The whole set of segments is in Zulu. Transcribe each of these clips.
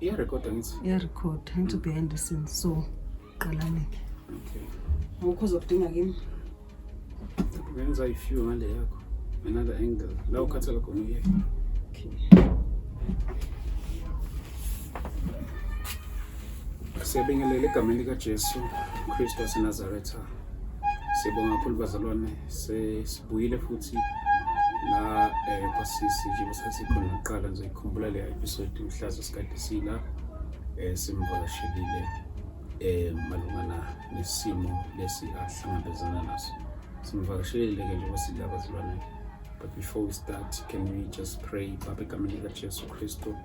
Iyarekhoda ngithi. Iyarekhoda into behind the scenes, so qalani-ke. Okay. Awukho uzokudinga kimi. Ngenza i-few ngale yakho. Another angle. La ukhathala khona uye. Okay. Siyabingelela egameni likaJesu Kristu waseNazaretha. Siyabonga kakhulu bazalwane, sesibuyile futhi la kwasisi njengoba sasikhona kuqala. Ngizoyikhumbula le episode mhla sikade sila simvakashelile malungana nesimo lesi ahlangabezana naso. Simvakashelile ke njengoba sila bazalwane. But before we start, can we just pray? Baba, egameni likaJesu Kristu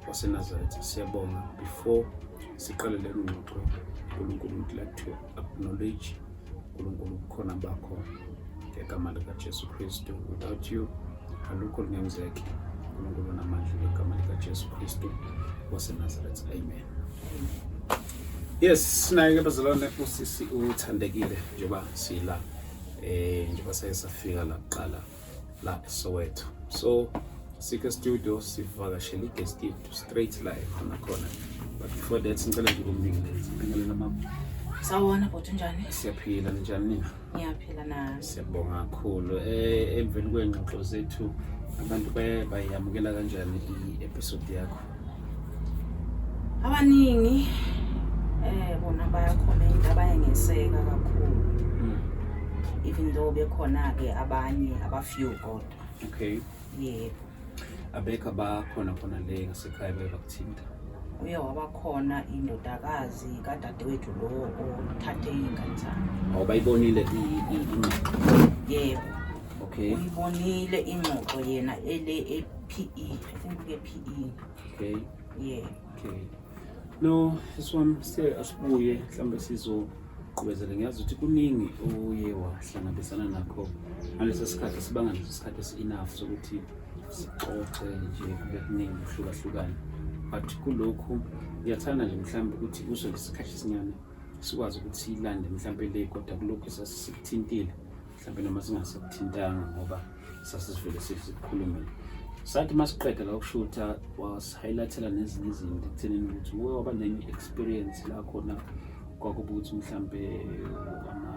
waseNazaretha, siyabonga. Before siqale le ngxoxo, uNkulunkulu, would like to acknowledge uNkulunkulu ubukhona bakho ngegama likaJesu Kristu. Without you alukho olungenzeki. uNkulunkulu namandla, ngegama likaJesu Kristu waseNazaretha, amen. Yes, sinaye ke bazalwane usisi uthandekile njengoba sila njengoba saye safika la kuqala la eSoweto. So sike studio sivakashela i-guest yethu straight la ekhona khona. But before that, ngicela nje ukumbingelela. Sibingelela mama. Sawubona bhuti, unjani? Siyaphila, njani nina? Ngiyaphila nami. Siyabonga kakhulu. Emveni kwengxoxo zethu, abantu baye bayamukela kanjani i-episode yakho? Abaningi bona baya-commenta, bayangeseka kakhulu. Even though bekhona ke abanye aba-few kodwa. Yebo. Abekho abakhona khona le ngasekhaya baye bakuthinta? Uye wabakhona indodakazi kadadewethu lo othathe iy'ngane zami. Awu, bayibonile ingxoxo? Yebo. Okay. Uyibonile ingxoxo yena ele e-PE. I think uke PE. Yebo. Okay. No, sisi siye asibuye mhlawumbe sizoqhubezela. Ngiyazi ukuthi kuningi oye wahlangabezana nakho ngaleso sikhathi, sibanga leso sikhathi esi-enough sokuthi sixoxe nje kube kuningi kuhlukahlukana, but kulokhu ngiyathanda nje mhlawumbe ukuthi kuso lesikhathi esincane sikwazi ukuthi siyilande mhlawumbe le, kodwa kulokhu sasikuthintile mhlawumbe noma singasakuthintanga ngoba sasisivele sikukhulumile. Sathi masiqeda la ukushutha, wasi-highlightela nezinye izinto ekuthenini ukuthi uwe waba nenye experience la khona kwakuba ukuthi mhlambe ama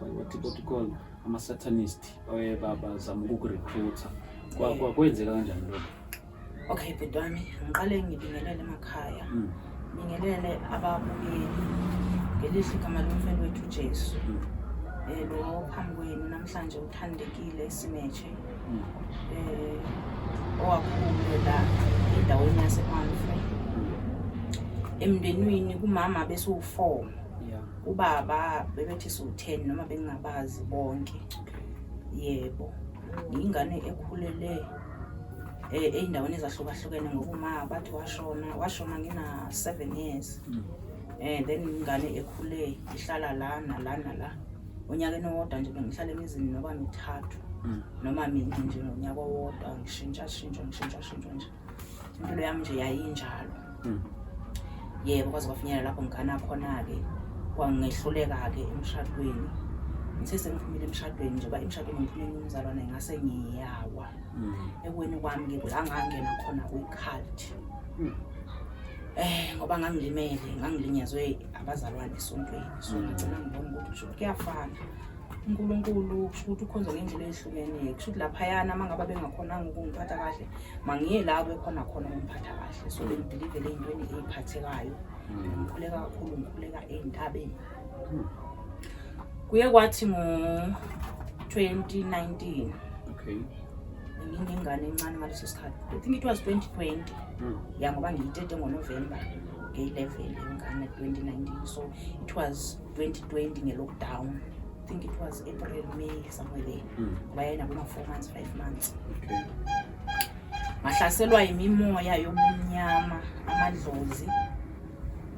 what you call ama-satanist baye bazama ukuku-recruita. Kwenzeka kanjani lokho? Okay bhuti wami, ngiqale ngibingelele emakhaya. Bingelele ababukeli ngelihle igama lomfeli wethu Jesu. Lo phambi kwenu namhlanje uthandekile Simetshe. Owakhulela endaweni yaseManfre. Emndenini kumama besu4. Ubaba bebethi su10 noma bengingabazi bonke. Yebo. Ingane ekhulele ey'ndaweni ezahlukahlukene ngoba uma bathi washona ngina 7 years. Then ingane ekhule ihlala la nala nala. Onyakeni owodwa nje bengihlala emizini noba mithathu noma mine nje ngonyaka owodwa, ngishintsha shintsha ngishintsha shintsha nje. Impilo yami nje yayinjalo. Yebo, kwaze kwafinyelela lapho ngigana khona-ke, kwangehluleka-ke emshadweni. Ngithe sengiphumile emshadweni, njengoba emshadweni ngiphume ngumzalwane, ngase ngiyawa. Ekweni kwami-ke la ngangena khona kwi-cult. Ngoba ngangilimele, ngangilinyazwe abazalwane esontweni. So ngagcina ngibona ukuthi kusho ukuthi kuyafana. uNkulunkulu kusho ukuthi ukhonza ngendlela ehlukene. Kusho ukuthi laphayana uma ngabe bengakhonanga ukungiphatha kahle, mangiye la bekhona khona ukungiphatha kahle. So bengi-believele ey'ntweni ey'phathekayo. Ngikhuleka kakhulu, ngikhuleka ey'ntabeni. Kuye kwathi ngo-2019 nginengane encane ngaleso sikhathi. I think it was 2020. Ya, ngoba ngiyitete ngoNovember ngeyi-11 ingane 2019. So it was 2020 nge-lockdown. I think it was April, May, somewhere there. Ngoba yayinabo 4 months, 5 months. Ngahlaselwa imimoya yobumnyama, amadlozi.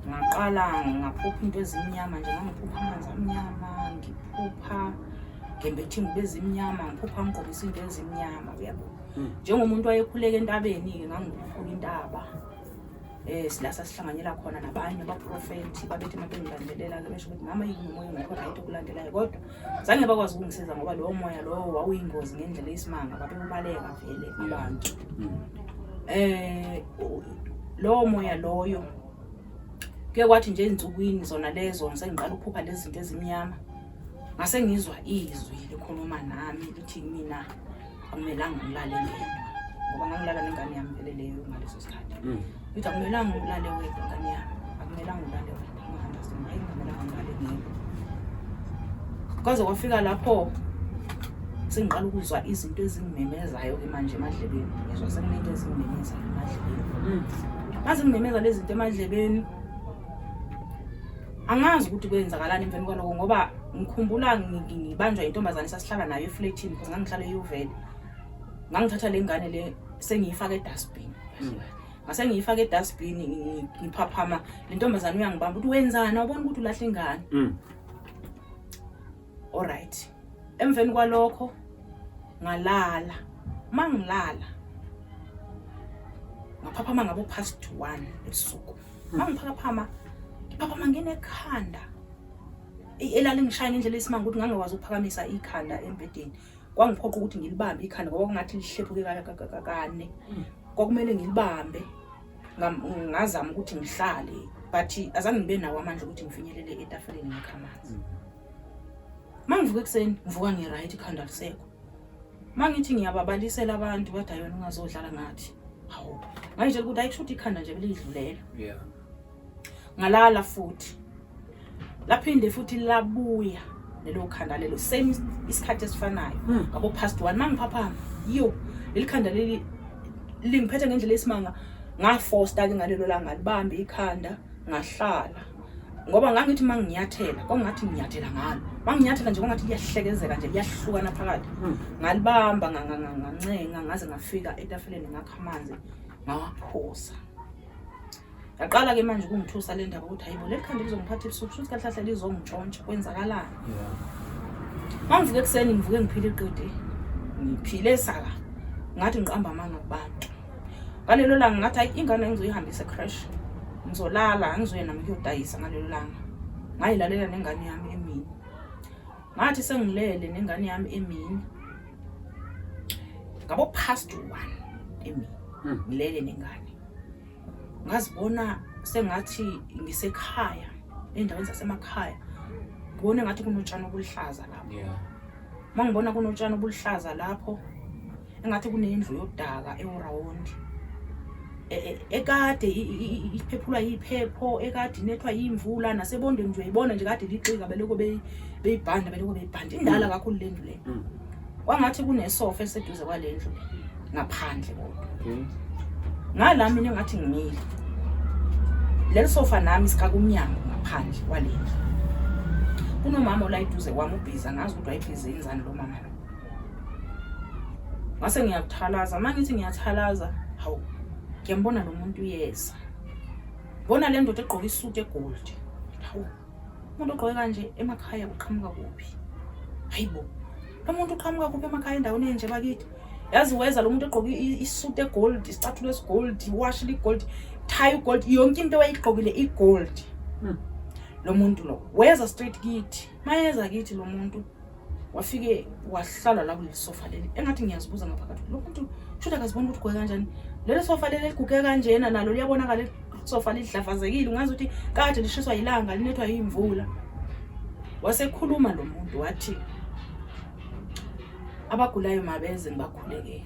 Ngaqala ngaphupha into ezimnyama nje, ngangiphupha amanzi amnyama, ngiphupha ngembethe ingubo ezimnyama, ngiphupha ngigqokisa into ezimnyama, uyabo. Njengomuntu wayekhuleka entabeni-ke, ngangikhuphuka intaba. Sila sasihlanganyela khona nabanye abaprofethi, babethi uma bengilandelela-ke besho ukuthi mama yini umoya ongekho right okulandelayo, kodwa zange bakwazi ukungisiza ngoba lowo moya lowo wawuyingozi ngendlela eyisimanga, babewubaleka vele abantu. Lowo moya loyo kuye kwathi nje ezinsukwini zona lezo sengiqala ukuphupha lezi zinto ezimnyama, ngase ngizwa izwi likhuluma nami lithi mina akumelanga ngilale ngedwa, ngoba ngangilala nengane yami vele leyo ngaleso sikhathi. Lithi akumelanga ulale wedwa ngane yami, akumelanga ulale wedwa. Ngi-understand, hayi, kungamelanga ngilale ngedwa. Kwaze kwafika lapho sengiqala ukuzwa izinto ezingimemezayo-ke manje emadlebeni, ngizwa sekunento ezingimemezayo emadlebeni. Mazingimemeza lezi zinto emadlebeni, angazi ukuthi kwenzakalani emveni kwaloko, ngoba ngikhumbula ngibanjwa intombazane esasihlala nayo efletini, because ngangihlala eYuvele. Ngangithatha le ngane le sengiyifaka edustbin. Ngase ngiyifaka edustbin, ngiphaphama le ntombazane uyangibamba ukuthi wenzani, awubona ukuthi ulahla ingane. Alright, emveni kwalokho ngalala. Mangilala ngaphaphama ngabo past 1 ebusuku. Mangiphaphama ngiphaphama nginekhanda elalingishaya ngendlela esimanga ukuthi ngangakwazi ukuphakamisa ikhanda embhedeni. Kwangiphoqa ukuthi ngilibambe ikhanda ngoba kungathi lihlephuke kane. Kwakumele ngilibambe, ngazama ukuthi ngihlale, but azange ngibe nawo amandla ukuthi ngifinyelele etafuleni ngikha amanzi. Uma ngivuka ekuseni ngivuka ngi-right, ikhanda lisekho. Uma ngithi ngiyababalisela abantu bathi hayi wena ungazodlala ngathi. Hawu, ngayitshela ukuthi hayi kusho ukuthi ikhanda nje belidlulela. Ngalala futhi, laphinde futhi labuya lelo khanda lelo, same isikhathi esifanayo, ngabo past 1. Mangiphaphama, yo, leli khanda leli lingiphethe ngendlela esimanga. Ngafosta ke ngalelo langa, libambe ikhanda ngahlala, ngoba ngangithi manginyathela kwangathi nginyathela ngalo, manginyathela nje kwangathi liyahlekezeka nje, liyahlukana phakathi. Ngalibamba, ngancenga ngaze ngafika etafuleni, ngakha amanzi ngawaphuza. Yaqala-ke manje ukungithusa le ndaba ukuthi hayibo, leli khanda lizongiphatha ebusuku, kusho ukuthi kahle kahle lizongitshontsha, kwenzakalani? Uma ngivuka ekuseni ngivuke ngiphile iqede, ngiphile saka, ngathi ngiqamba amanga kubantu. Ngalelo langa ngathi hayi, ingane ngizoyihambisa e-creche, ngizolala, angizoya nami kuyodayisa ngalelo langa. Ngayilalela nengane yami emini. Ngathi sengilele nengane yami emini, ngabo past 1 emini, ngilele nengane, ngazibona sengathi ngisekhaya, endaweni zasemakhaya. Ngibona engathi kunotshani obuluhlaza lapho. Uma ngibona kunotshani obuluhlaza lapho, engathi kunendlu yodaka ewurawondi, ekade iphephulwa yiphepho, ekade inethwa yimvula, nasebondeni nje uyayibona nje kade lixika, beloko beyibhanda, beloko beyibhanda, indala kakhulu le ndlu le. Kwangathi kunesofa esiseduze kwale ndlu le ngaphandle, kodwa ngala mina engathi ngimile leli sofa nami sikaka umnyango ngaphandle kwale ndlu. Kunomama ola eduze kwami ubhizi, angazi ukuthi wayebhizi yenzani lo mama lo. Ngase ngiyakuthalaza, uma ngithi ngiyathalaza, hawu, ngiyambona lo muntu uyeza. Bona le ndoda egqoke isuti egold. Hawu, umuntu ogqoke kanje emakhaya uqhamuka kuphi? Hayibo, lo muntu uqhamuka kuphi emakhaya endaweni enje bakithi? Yazi weza lo muntu egqoke isuti egold, isicathulo esigold, iwashi ligold, tie ugold, yonke into wayigqokile igold. Lo muntu lo weza straight kithi. Mayeza kithi lo muntu wafike wahlala la kuleli sofa leli, engathi ngiyazibuza ngaphakathi, lo muntu shuthi akazibona ukuthi ugqoke kanjani leli sofa leli eliguge kanjena, nalo liyabonakala sofa lidlafazekile, ungazi ukuthi kade lishiswa yilanga, linethwa yimvula. Wasekhuluma lo muntu wathi abagulayo mabeze ngibakhulekele.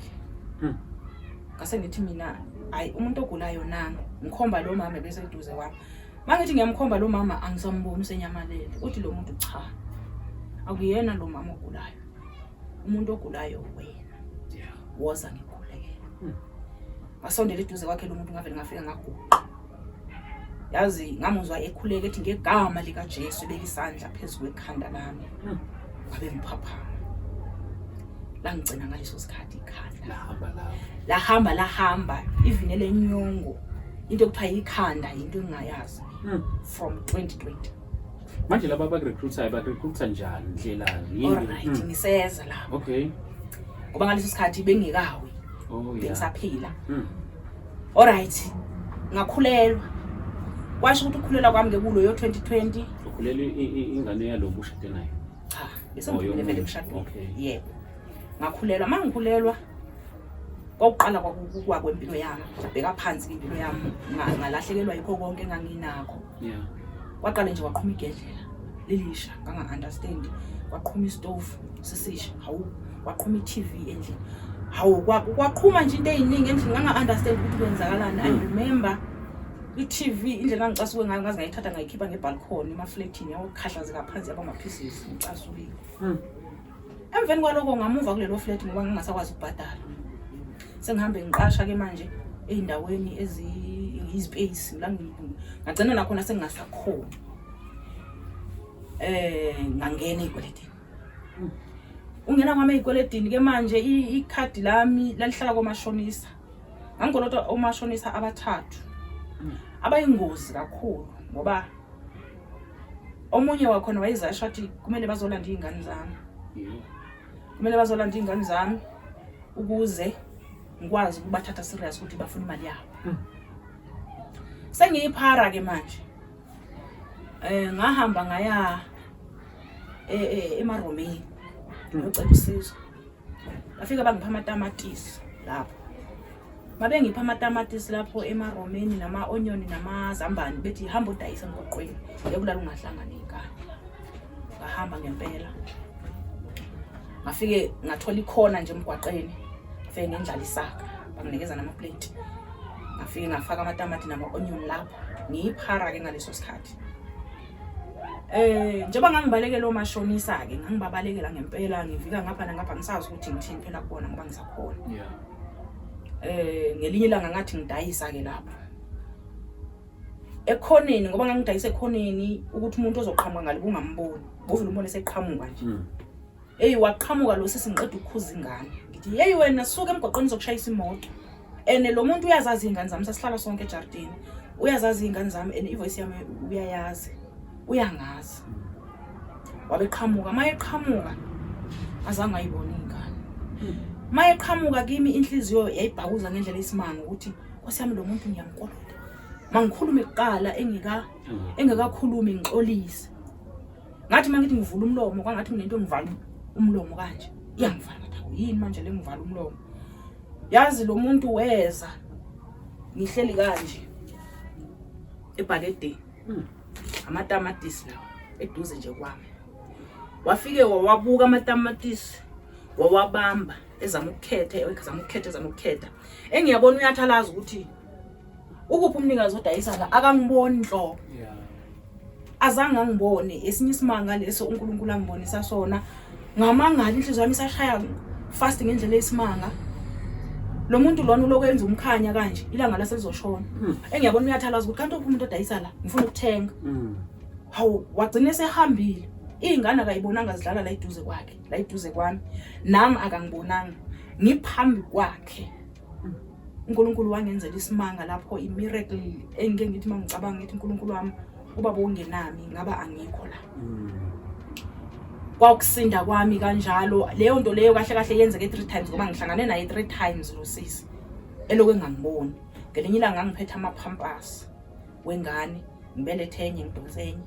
Ngase ngithi mina hayi, umuntu ogulayo nangu, ngikhomba lo mama ebeseduze kwami. Mangithi ngiyamkhomba lo mama angisamboni, usenyamalele. Uthi lo muntu cha, akuyena lo mama ogulayo, umuntu ogulayo wena, woza ngikukhulekele. Ngasondela eduze kwakhe lo muntu, ngavele ngafika ngaguqa. Yazi ngamuzwa ekhuleka ethi ngegama likaJesu, ebeka isandla phezu kwekhanda lami. Ngabe ngiphaphama, langigcina ngaleso sikhathi ikhanda. Lahamba lapho. Lahamba, lahamba, even elenyongo, into ekuthiwa ikhanda into engingayazi from 2020. Manje laba abakurecruitayo bakurecruita njani, ndlelani, yini? Alright, ngiseza lapho. Ngoba ngaleso sikhathi bengikawi, bengisaphila. Alright, ngakhulelwa. Kwasho ukuthi ukukhulelwa kwami ke kulo yo 2020. Ukhulelwe ingane yalobu ushade nayo? Cha, bese ngiphumile vele yomunye. emshadweni. Yebo, ngakhulelwa. Uma ngikhulelwa Kwakuqala kwakukuwa kwempilo yami, ngabheka phansi impilo yami, ngalahlekelwa yikho konke enganginakho. Kwaqale nje kwaqhuma igedlela lilisha, nganga-understand. Kwaqhuma isitofu sisisha, hawu, kwaqhuma i-TV endlini, hawu, kwaqhuma nje into ey'ningi endlini, nganga-understand ukuthi kwenzakalani. I remember i-TV, indlela engangicasuke ngayo, ngaze ngayithatha ngayikhipha ngebhalkhoni emafletini, yawokhahlazeka phansi yaba ama-pieces, ngicasukile. Emveni kwaloko ngamuva kulelo flat ngoba ngingasakwazi ukubhadala. Sengihambe ngiqasha-ke manje ey'ndaweni eziyi-space la ngagcina nakhona sengingasakhoni. Ngangena ey'kweletini. Ungena kwami ey'kweletini ke manje ikhadi lami lalihlala komashonisa. Ngangikolota omashonisa abathathu. Abayingozi kakhulu ngoba omunye wakhona wayezasho athi kumele bazolanda iy'ngane zami. Kumele bazolanda iy'ngane zami ukuze ngikwazi ukubathatha serious ukuthi bafuna imali yabo. Sengiyiphara ke manje. Ngahamba ngaya eMaromeni ngiyocela usizo. Bafika bangipha amatamatisi lapho. Babengipha amatamatisi lapho eMaromeni nama-onion namazambane, bethi hamba udayise emgwaqweni, ekulala ungahlangana ney'ngane. Ngahamba ngempela. Ngafike ngathola ikhona nje emgwaqeni, ngafike ngendlala isaka, banginikeza namaplate. Ngafike ngafaka amatamati nama-onion lapho, ngiyiphara-ke ngaleso sikhathi. Njengoba ngangibalekela omashonisa-ke, ngangibabalekela ngempela, ngivika ngapha nangapha, ngisazi ukuthi ngithini phela kubona ngoba ngisakhona. Ngelinye ilanga ngathi ngidayisa-ke lapho ekhoneni, ngoba ngangidayisa ekhoneni ukuthi umuntu ozoqhamuka ngale kungamboni, bovele umbone seqhamuka nje. Eyi, waqhamuka lo sisi ngiqeda ukukhuza ingane. Ngithi yeyi wena suka emgwaqweni uzokushayisa imoto. And lo muntu uyazazi iy'ngane zami, sasihlala sonke ejardini. Uyazazi iy'ngane zami and ivoice yami uyayazi. Uyangazi. Wabe eqhamuka, uma eqhamuka azange ayibone iy'ngane. Uma eqhamuka kimi inhliziyo yayibhakuza ngendlela eyisimanga ukuthi Nkosi yami lo muntu ngiyamkolota. Mangikhulume kuqala engekakhulumi ngixolise. Ngathi mangithi ngivula umlomo kwangathi kunento engivala umlomo kanje. Iyangivala ngathi yini manje le ngivala umlomo. Yazi lo muntu weza ngihleli kanje ebhakedeni. Amatamatisi lawa eduze nje kwami. Wafike wawabuka amatamatisi, wawabamba ezama ukukhetha, ezama ukukhetha, ezama ukukhetha. Engiyabona uyathalaza ukuthi ukuphi umnikazi odayisa la, akangiboni nhlobo. Azange angibone. Esinye isimanga leso uNkulunkulu angibonisa sona. Ngamangala, inhliziyo yami isashaya fast ngendlela eyisimanga. Lo muntu lona ulokwenza umkhanya kanje, ilanga laselizoshona. Engiyabona uyathalaza ukuthi kanti uphi umuntu odayisa la, ngifuna ukuthenga. Hawu, wagcina esehambile. Iy'ngane akayibonanga zidlala la eduze kwakhe, la eduze kwami. Nami akangibonanga. Ngiphambi kwakhe. uNkulunkulu wangenzela isimanga lapho, i-miracle engike ngithi uma ngicabanga ngithi uNkulunkulu wami ubaba ungenami ngaba angikho la. Kwakusinda kwami kanjalo. Leyo nto leyo kahle kahle yenzeke 3 times ngoba ngihlangane naye 3 times lo sisi elokhu engangiboni. Ngelinye ilanga ngangiphethe amaphampasi wengane, ngibelethe enye, ngidonse enye.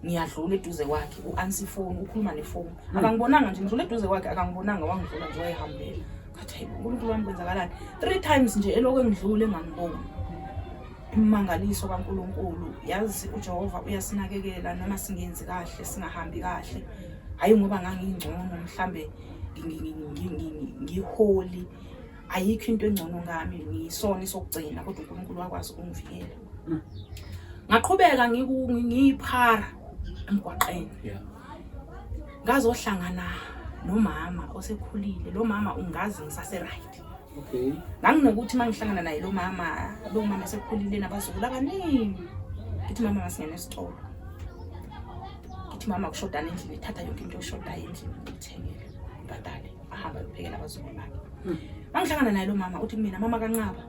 Ngiyadlula eduze kwakhe, u-answer ifoni, ukhuluma nefoni. Akangibonanga nje, ngidlula eduze kwakhe akangibonanga, wangidlula nje wayehambela. Ngathi hayi uNkulunkulu wami kwenzakalani? 3 times nje elokhu engidlula engangiboni. Imangaliso kaNkulunkulu, yazi uJehova uyasinakekela noma singenzi kahle, singahambi kahle. Hayi ngoba ngangingcono mhlambe ngiholi, ayikho into engcono ngami, ngiyisona sokugcina, kodwa uNkulunkulu wakwazi ukungivikela. Ngaqhubeka ngiyiphara emgwaqeni. Ngazohlangana nomama osekhulile. Lo mama ungazi ngisase right. Nganginokuthi mangihlangana naye lo mama esekhulile nabazukulu abaningi. Ngithi mama masingene esitolo. Ngithi mama kushodana endlini, thatha yonke into oshodayo endlini ngikuthengele. Ubhadale, ahambe ayophekela abazukulu bakhe. Mangihlangana naye lo mama uthi kumina mama kaNqaba,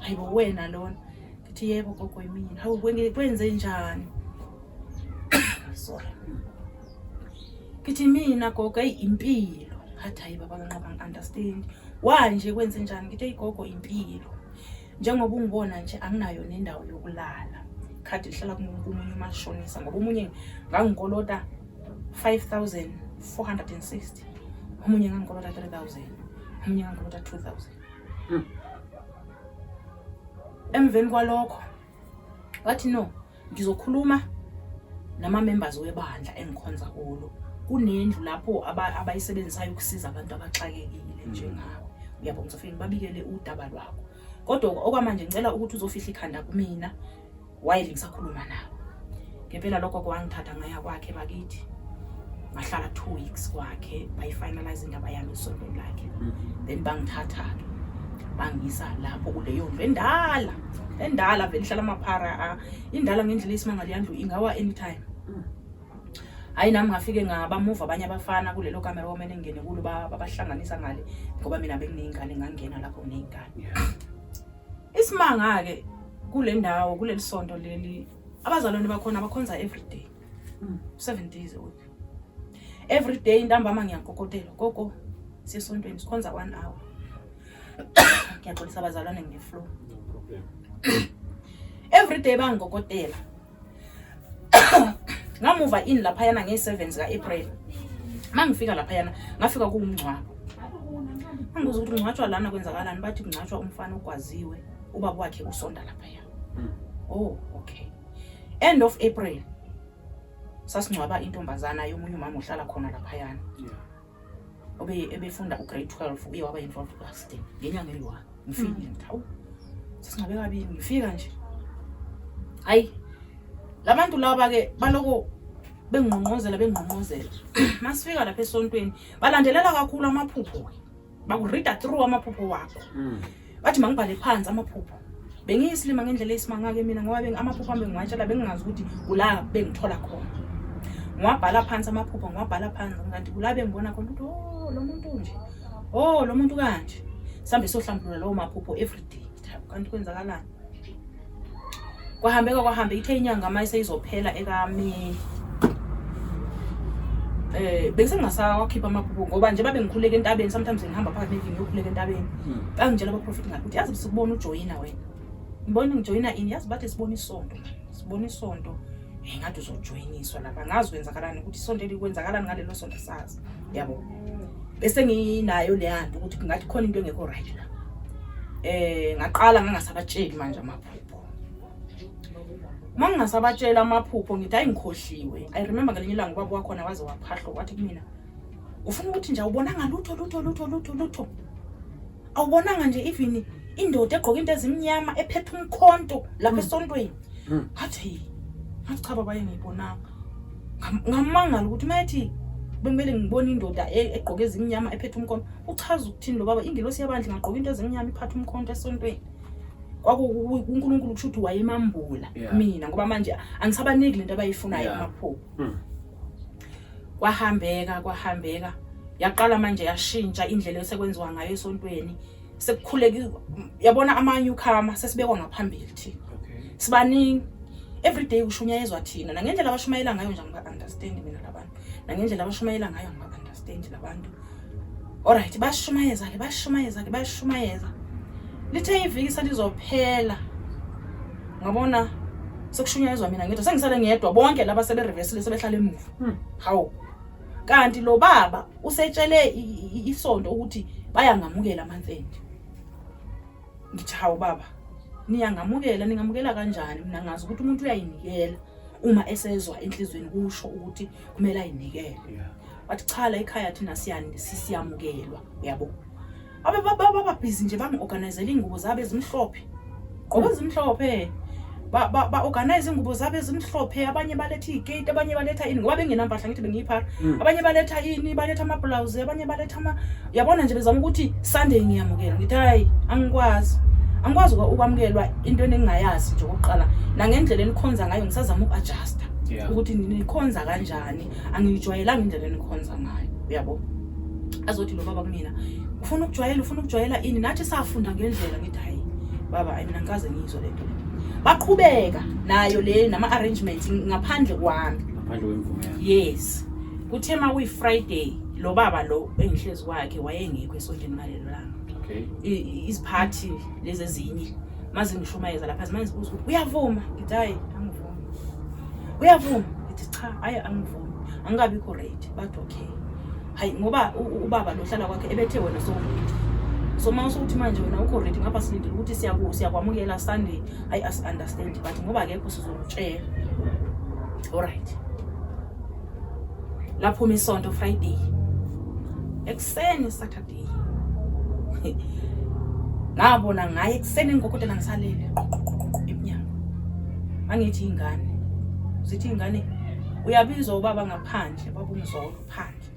hayibo wena lona. Ngithi yebo gogo yimina. Hawu kwenze njani? Sorry. Ngithi mina gogo eyi impilo. Ngathi hayi baba kaNqaba ngi-understand. Wanje kwenze njani? Ngithi eyi gogo impilo. Njengoba ungibona nje anginayo nendawo yokulala. Ikhadi lihlala komunye umashonisa ngoba omunye ngangikolota 5460, omunye ngangikolota 3000, omunye ngangikolota 2000. Emveni kwalokho wathi no, ngizokhuluma nama-members webandla engikhonza kulo. Kunendlu lapho abayisebenzisayo ukusiza abantu abaxakekile njengawe. Uyabo, ngizofike ngibabikele udaba lwakho. Kodwa okwamanje ngicela ukuthi uzofihla ikhanda kumina while ngisakhuluma nawe. Ngempela lokho kwangithatha ngaya kwakhe bakithi. Ngahlala 2 weeks kwakhe, bayifinalize indaba yami esontweni lakhe. Then bangithatha-ke bangisa lapho kuleyo ndlu endala endala vele ihlala amaphara, indala ngendlela eyisimanga leya ndlu, ingawa anytime. Hayi, nami ngafike ngabamuva abanye abafana kulelo kamera okumele ngingene kulo, babahlanganisa ngale ngoba mina benginey'ngane, ngangena lapho nginey'ngane. Isimanga-ke kule ndawo, kuleli sonto leli, abazalwane bakhona bakhonza every day, 7 days a week, every day. Ntambama ngiyakokotela, "Koko, siyesontweni, sikhonza 1 hour." Ngiyaxolisa abazalwane, ngine-flu. No problem. Every day bangikokotela. Ngamuva in laphayana ngeyi-7 zika-April. Ma ngifika laphayana, ngafika kuwumngcwabo. Angibuza ukuthi kungcwatshwa lana, kwenzakalani? Bathi kungcwatshwa umfana ogwaziwe, ubaba wakhe usonda laphaya. Oh, okay. End of April sasingcwaba intombazana yomunye umama ohlala khona laphayana, obe ebefunda ugrade 12, uye waba involved ku-accident ngenyanga eyi-1. Ngifikile, ngithi hawu, sesingcwabe kabili ngifika nje. Hayi, labantu laba-ke baloko bengqongqozela, bengqongqozela. Masifika lapha esontweni, balandelela kakhulu amaphupho-ke, bakurida through amaphupho wakho. Bathi mangibhale phansi amaphupho. Bengiyisilima ngendlela eyisimanga-ke mina, ngoba amaphupho ami bengiwatshela, bengingazi ukuthi kula bengithola khona. Ngiwabhala phansi amaphupho, ngiwabhala phansi, kanti kula bengibona khona ukuthi oh, lo muntu nje, oh, lo muntu kanje. Sihambe siyohlambulula lawo maphupho every day. Ngithi, "Hawu, kanti kwenzakalani?" Kwahambeka, kwahambe. Ithe inyanga uma seyizophela ekaMeyi, bengisengasawakhipha amaphupho, ngoba nje babe ngikhuleka entabeni. Sometimes ngihamba phakathi neviki ngiyokhuleka entabeni. Bangitshela abaprofethi ngathi ukuthi, "Yazi, sikubona ujoyina wena." Ngibona ngijoyina ini? "Yazi," bathi, "sibona isonto, sibona isonto. Ngathi uzojoyiniswa lapha." Ngazi kwenzakalani, ukuthi isonto elikwenzakalani ngalelo sonto sazi yabo. Bese nginayo leya nto ukuthi ngathi khona into engekho right la. Ngaqala ngangasabatsheli manje amaphupho. Uma ngingasabatshela amaphupho, ngithi hayi, ngikhohliwe. I remember ngelinye ilanga ubaba wakhona waze waphahlo, wathi kumina, "Ufuna ukuthi nje awubonanga lutho, lutho, lutho, lutho, lutho? Awubonanga nje even indoda egqoke into ezimnyama ephethe umkhonto lapha esontweni?" Ngathi, ngathi, "Cha baba, ngiyibonanga." Ngamangala ukuthi uma ethi bekumele ngibone indoda egqoke ezimnyama ephethe umkhonto, uchaza ukuthini lo baba? Ingelosi yabandla ingagqoka into ezimnyama iphathe umkhonto esontweni? KwakuwuNkulunkulu, kusho ukuthi wayemambula mina, ngoba manje angisabaniki lento abayifunayo, amaphupho. Kwahambeka, kwahambeka, yaqala manje yashintsha indlela esekwenziwa ngayo esontweni. Sekukhuleka, yabona, ama-newcomer sesibekwa ngaphambili thina. Sibaningi, every day kushunyayezwa thina. Nangendlela abashumayela ngayo nje angiba-understand mina labantu, nangendlela abashumayela ngayo angiba-understand labantu. Alright, bashumayeza-ke, bashumayeza-ke, bashumayeza. Lithe iviki selizophela, ngabona sekushunyayezwa mina ngedwa, sengisale ngedwa, bonke laba seberevesile, sebehlala emuva. Hawu, kanti lo baba usetshele isonto ukuthi bayangamukela amansendi. Ngithi, "Hawu baba, niyangamukela? Ningamukela kanjani? Mina ngazi ukuthi umuntu uyayinikela uma esezwa enhliziyweni kusho ukuthi kumele ayinikele." Wathi, "Cha, la ekhaya thina siyamukelwa." Uyabo, abababhizi nje, bangi-organizela iy'ngubo zabo ezimhlophe, gqoka ezimhlophe, ba-organize iy'ngubo zabo ezimhlophe. Abanye baletha iy'keti, abanye baletha ini, ngoba bengenampahla, ngithi bengiyiphara. Abanye baletha ini, baletha amabhlawuzi, abanye baletha ama, yabona nje, bezama ukuthi Sunday ngiyamukela. Ngithi, "Hayi, angikwazi, angikwazi ukwamukelwa into engingayazi nje okokuqala, nangendlela enikhonza ngayo ngisazama uku-adjusta ukuthi nikhonza kanjani, angiyijwayelanga indlela enikhonza ngayo." Uyabo, azothi lo baba kumina, "Ufuna ukujwayela, ufuna ukujwayela ini? Nathi safunda ngendlela." Ngithi, "Hayi baba, hayi, mina ngikaze ngiyizwe lento le." Baqhubeka nayo le nama-arrangements ngaphandle kwami. Ngaphandle kwemvume yakho. Yes. Kuthe ma kuyi-Friday, lo baba lo engihlezi kwakhe wayengekho esontweni ngalelo langa. Iziphathi lezi ezinye maze ngishumayeza lapha, manje zibuza ukuthi, "Uyavuma?" Ngithi, "Hayi, angivumi." "Uyavuma?" Ngithi, "Cha, hayi, angivumi, angikabikho ready." Bathi, "Okay." Hayi, ngoba ubaba lo hlala kwakhe ebethe wena sowuready. So uma usukuthi manje wena ukho ready, ngapha silindele ukuthi siyakwamukela Sunday. Hayi, asi-understand, but ngoba akekho sizokutshela. Alright, laphuma isonto Friday ekuseni, Saturday ngabona ngaye ekuseni ngikokotela ngisalele emnyango. Angithi ingane, zithi ingane uyabizwa ubaba ngaphandle, baba umzolo phandle.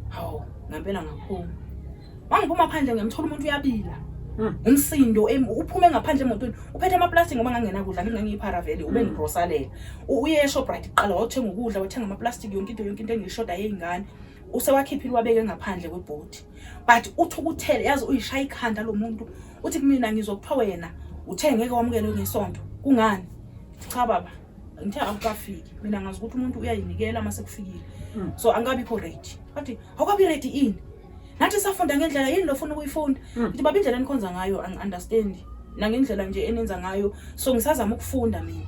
Hawu, ngempela ngaphuma. Mangiphuma phandle ngiyamthola umuntu uyabila. Umsindo uphume ngaphandle emotweni uphethe amaplastic, ngoba ngangenakudla, ngingangiyiphara vele ube ngigrosalela. Uye eShoprite kuqala, wawuthenga ukudla, wathenga amaplastic, yonke into, yonke into engiyishoda yey'ngane usewakhiphile, wabeke ngaphandle kwebhodi. But uthukuthele, yazi, uyishaya ikhanda lo muntu. Uthi kumina, ngizwa kuthiwa wena uthe ngeke wamukelwe ngesonto, kungani? Cha baba, ngithe akukafiki, mina ngazi ukuthi umuntu uyayinikela uma sekufikile. So angikabikho ready. Wathi awukabi ready ini? Nathi safunda ngendlela yini lofuna ukuyifunda? Ngithi baba, indlela enikhonza ngayo angi-understand, nangendlela nje enenza ngayo, so ngisazama ukufunda mina.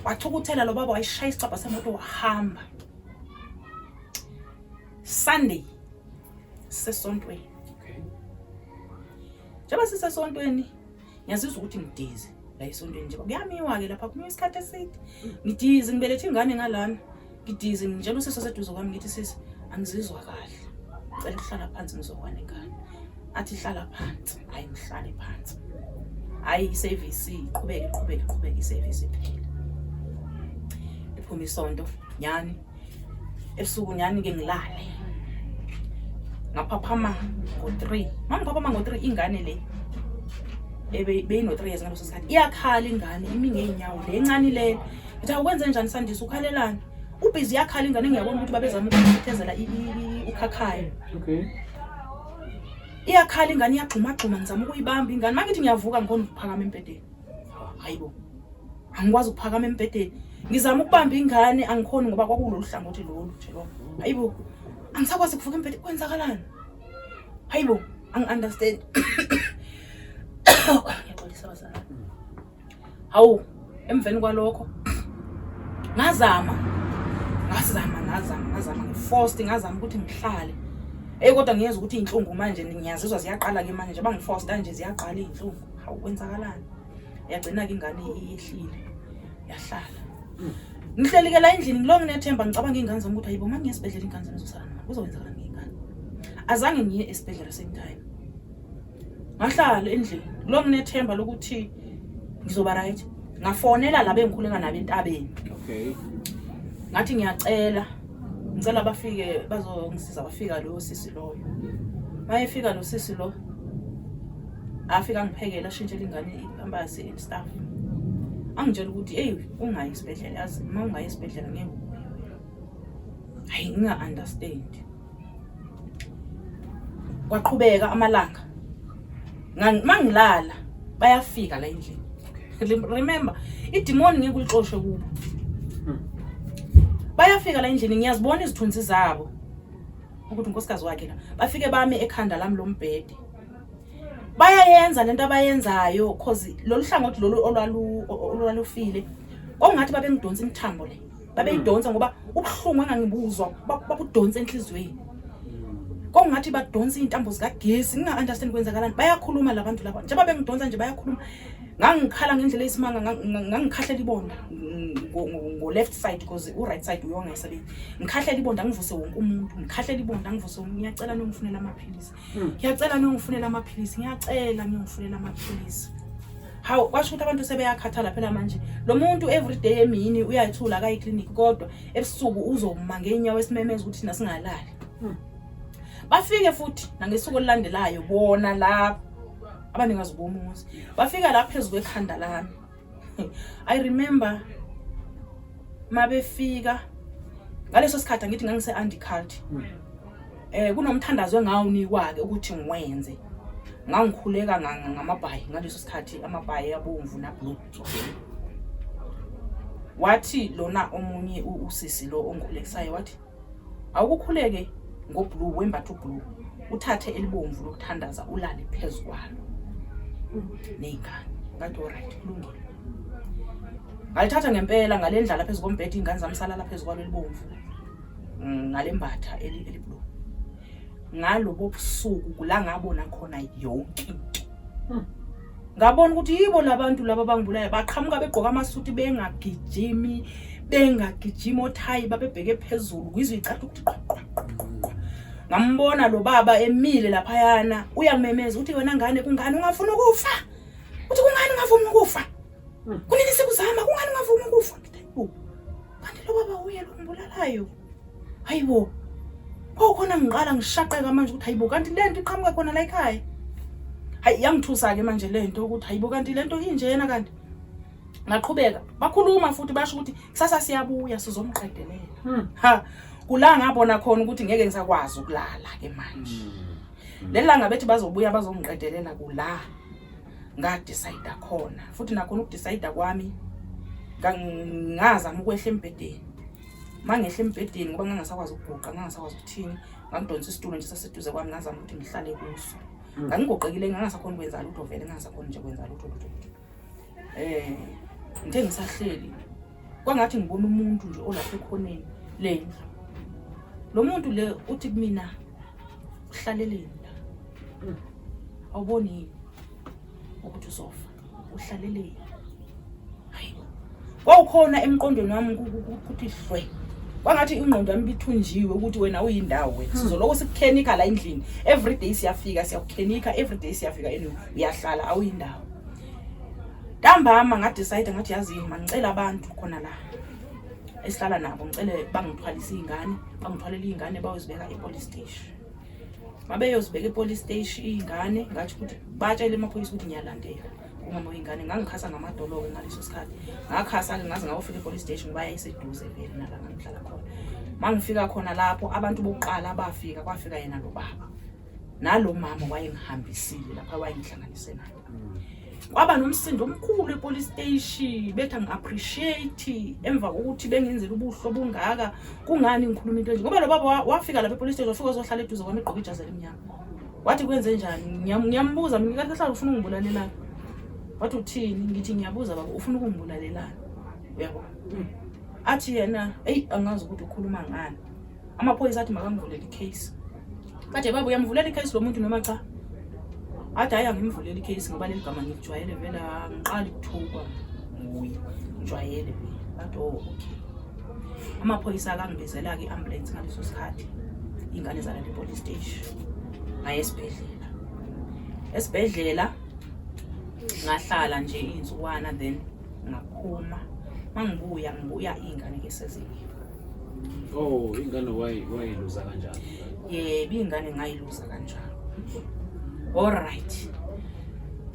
Wathukuthela lo baba, wayishaya isicabha semoto, wahamba. Sunday sisesontweni. Njengoba sisesontweni, ngiyazizwa ukuthi ngi-dizzy la esontweni nje, kuyamiwa-ke lapha, kumiwa isikhathi eside. Ngi-dizzy, ngibelethe ingane ngalana, ngi-dizzy. Ngitshela usisi oseduze kwami, ngithi, sisi, angizizwa kahle, ngicela ukuhlala phansi, ngizokwa nengane. Athi hlala phansi. Hayi, ngihlale phansi. Hhayi, isevisi iqhubeke, iqhubeke, iqhubeke isevisi, iphele, iphume isonto nyani. Ebusuku nyani-ke ngilale, ngaphaphama ngo-3. Uma ngiphaphama ngo-3, ingane le beyino-3 years ngaleso sikhathi iyakhala ingane, imi ngey'nyawo le encane le. Ngithi, awukwenze njani Sandisa, ukhalelani? U-busy iyakhala ingane, ngiyabona ukuthi babezama ukuthezela ukhakhayo. Iyakhala ingane, iyagxumagxuma, ngizama ukuyibamba ingane. Uma ngithi ngiyavuka, ngikhona ukuphakama embhedeni. Hayi bo, angikwazi ukuphakama embhedeni. Ngizama ukubamba ingane, angikhoni ngoba kwakulolu hlangothi lolu nje lo. Hayi bo, angisakwazi ukuvuka embhedeni, kwenzakalani? Hayi bo, angi-understand. Ngiyaxolisa bazalwane. Hawu, emveni kwalokho ngazama, ngazama, ngazama, ngazama, ngi-forced, ngazama ukuthi ngihlale. Eyi, kodwa ngiyezwa ukuthi iy'nhlungu manje ngiyazizwa ziyaqala-ke manje, njengoba ngi-forced nje ziyaqala iy'nhlungu. Hawu, kwenzakalani? Yagcina-ke ingane iyehlile, yahlala. Ngihleli-ke la endlini, ngilo nginethemba, ngicabanga iy'ngane zami ukuthi hayibo, uma ngiye esibhedlela iy'ngane zami zizosala nami, kuzowenzakalani ngey'ngane? Azange ngiye esibhedlela same time, ngahlala endlini, lo nginethemba lokuthi ngizoba right. Ngafonela laba engikhuleka nabo entabeni. Ngathi ngiyacela, ngicela bafike bazongisiza. Bafika loyo sisi loyo. Mayefika lo sisi lo, afika angiphekela, ashintshela ingane ipampasi and stuff, angitshela ukuthi eyi, ungayi esibhedlela, yazi uma ungayi esibhedlela ngeke ubuye wena. Hayi, nginga-understand. Kwaqhubeka amalanga. Mangilala bayafika la endlini. Remember, idimoni ngeke ulixoshe kubo. Bayafika la endlini, ngiyazibona izithunzi zabo ukuthi unkosikazi wakhe la. Bafike bame ekhanda lami lombhede, bayayenza lento abayenzayo, cause lolu hlangothi lolu olwalufile kwakungathi babengidonsa imithambo le, babeyidonsa ngoba ubuhlungu engangibuzwa babudonsa enhliziyweni, kwakungathi badonsa iy'ntambo zikagesi. Nginga-understand kwenzakalani. Bayakhuluma la bantu laba, njengoba bengidonsa nje bayakhuluma. Ngangikhala ngendlela eyisimanga, ngangikhahlela ibonda ngo-left side because u-right side uyo wangayisebenzi. Ngikhahlela ibonda, ngivuse wonke umuntu, ngikhahlela ibonda, ngivuse wonke. Ngiyacela niyongifunela amaphilisi, ngiyacela niyongifunela amaphilisi, ngiyacela niyongifunela amaphilisi. Hawu, kwasho ukuthi abantu sebeyakhathala phela manje. Lo muntu everyday emini uyayithula akayi eklinikhi, kodwa ebusuku uzoma ngeenyawo esimemeza ukuthi thina singalali. Bafike futhi nangesuku olulandelayo bona laba abanikazi bomuzi, bafika la phezu kwekhanda lami. I remember mabefika ngaleso sikhathi, angithi ngangise-anti-cult, kunomthandazo engawunikwa-ke ukuthi ngiwenze. Ngangikhuleka ngamabhayi ngaleso sikhathi, amabhayi abomvu na-blue. Wathi lona omunye usisi lo ongikhulekisayo, wathi awukukhuleke ngo-blue, wembatha u-blue, uthathe elibomvu lokuthandaza, ulale phezu kwalo ney'ngane. Ngathi alright, kulungile. Ngalithatha ngempela, ngalendlala phezu kombhede, iy'ngane zami salala phezu kwalo elibomvu, ngalembatha eli-blue. Ngalobo busuku kula ngabona khona yonke into. Ngabona ukuthi yibo labantu laba abangibulayo, baqhamuka begqoka amasuti, bengagijimi, bengagijimi, othayi babebheke phezulu, kwizwe icaca ukuthi qwa qwa qwa qwa qwa. Ngambona lo baba emile laphayana, uyamemeza uthi, "Wena ngane, kungani ungafuni ukufa?" Uthi, "Kungani ungavumi ukufa? Kunini sikuzama, kungani ungavumi ukufa?" Ngithi, "Hayibo, kanti lo baba uye lo ngibulalayo? Hayibo." Kwakukhona ngiqala ngishaqeka manje ukuthi hayibo, kanti le nto iqhamuka khona la ekhaya. Hayi, yangithusa-ke manje le nto ukuthi hayibo, kanti le nto injena. Kanti ngaqhubeka, bakhuluma futhi, basho ukuthi kusasa siyabuya sizomqedelela. Ha, kula ngabona khona ukuthi ngeke ngisakwazi ukulala-ke manje. Leli langa bethi bazobuya bazongiqedelela, kula ngadecide khona futhi. Nakhona ukudecide kwami, ngazama ukwehla embhedeni. Mangehla embhedeni, ngoba ngangasakwazi ukuguqa, ngangasakwazi ukuthini, ngangidonsa isitulo nje saseduze kwami, ngazama ukuthi ngihlale kuso. Ngangigoqekile, ngangasakhona ukwenza lutho vele, ngangasakhona nje kwenza lutho, lutho, lutho. Ngithe ngisahleli, kwangathi ngibona umuntu nje olapha ekhoneni lendlu. Lo muntu le uthi kumina, "Uhlaleleni la? Awuboni yini ukuthi uzofa? Uhlaleleni?" Hayi, kwawukhona emqondweni wami ukuthi hlwe, kwangathi ingqondo yami ibithunjiwe ukuthi wena uyindawo wena, sizoloko sikukhenikha la endlini every day, siyafika siyakukhenikha every day, siyafika and uyahlala, awuyindawo. Ntambama ngadecide, ngathi, yazini, mangicela abantu khona la esihlala nabo, ngicele bangithwalise iy'ngane, bangithwalele iy'ngane bayozibeka e-police station. Mabeyozibeka e-police station iy'ngane, ngathi ukuthi batshele amaphoyisa ukuthi ngiyalandela umama wey'ngane. Ngangikhasa ngamadolo-ke ngaleso sikhathi, ngakhasa-ke ngaze ngayofika e-police station ngoba yayiseduze vele nala ngangihlala khona. Ma ngifika khona lapho, abantu bokuqala abafika, kwafika yena lo baba nalo mama wayengihambisile lapha, wayengihlanganise naye. Kwaba nomsindo omkhulu epolice station, bethi angi-appreciate emva kokuthi bengenzela ubuhle obungaka, kungani ngikhuluma into enje, ngoba lo baba wafika lapha epolice station, wafika wazohlala eduze kwami, egqoke ijazi elimnyama. Wathi, "Kwenze njani?" Ngiyambuza mina, "Kahle hlala, ufuna ungibulalelani?" Wathi, "Uthini?" Ngithi, "Ngiyabuza baba, ufuna ukungibulalelani?" Uyabo, athi yena, "Eyi, angazi ukuthi ukhuluma ngani." Amaphoyisa athi makangivulele icase. Kade, "Baba, uyamvulela icase lo muntu noma cha?" Athi, "Hayi, angimvuleli icase ngoba leli gama ngijwayele vele, angiqali ukuthukwa nguye, ngijwayele vele." Bathi, "Oh, okay." Amaphoyisa akangibizela-ke i-ambulance ngaleso sikhathi, iy'ngane zalala e-police station. Ngaye esibhedlela, esibhedlela ngahlala nje iy'nsukwana, then ngaphuma. Mangibuya, ngibuya iy'ngane-ke sezingekho. Oh, ingane wayiluza kanjani? Yebo, iy'ngane ngayiluza kanjalo. Alright,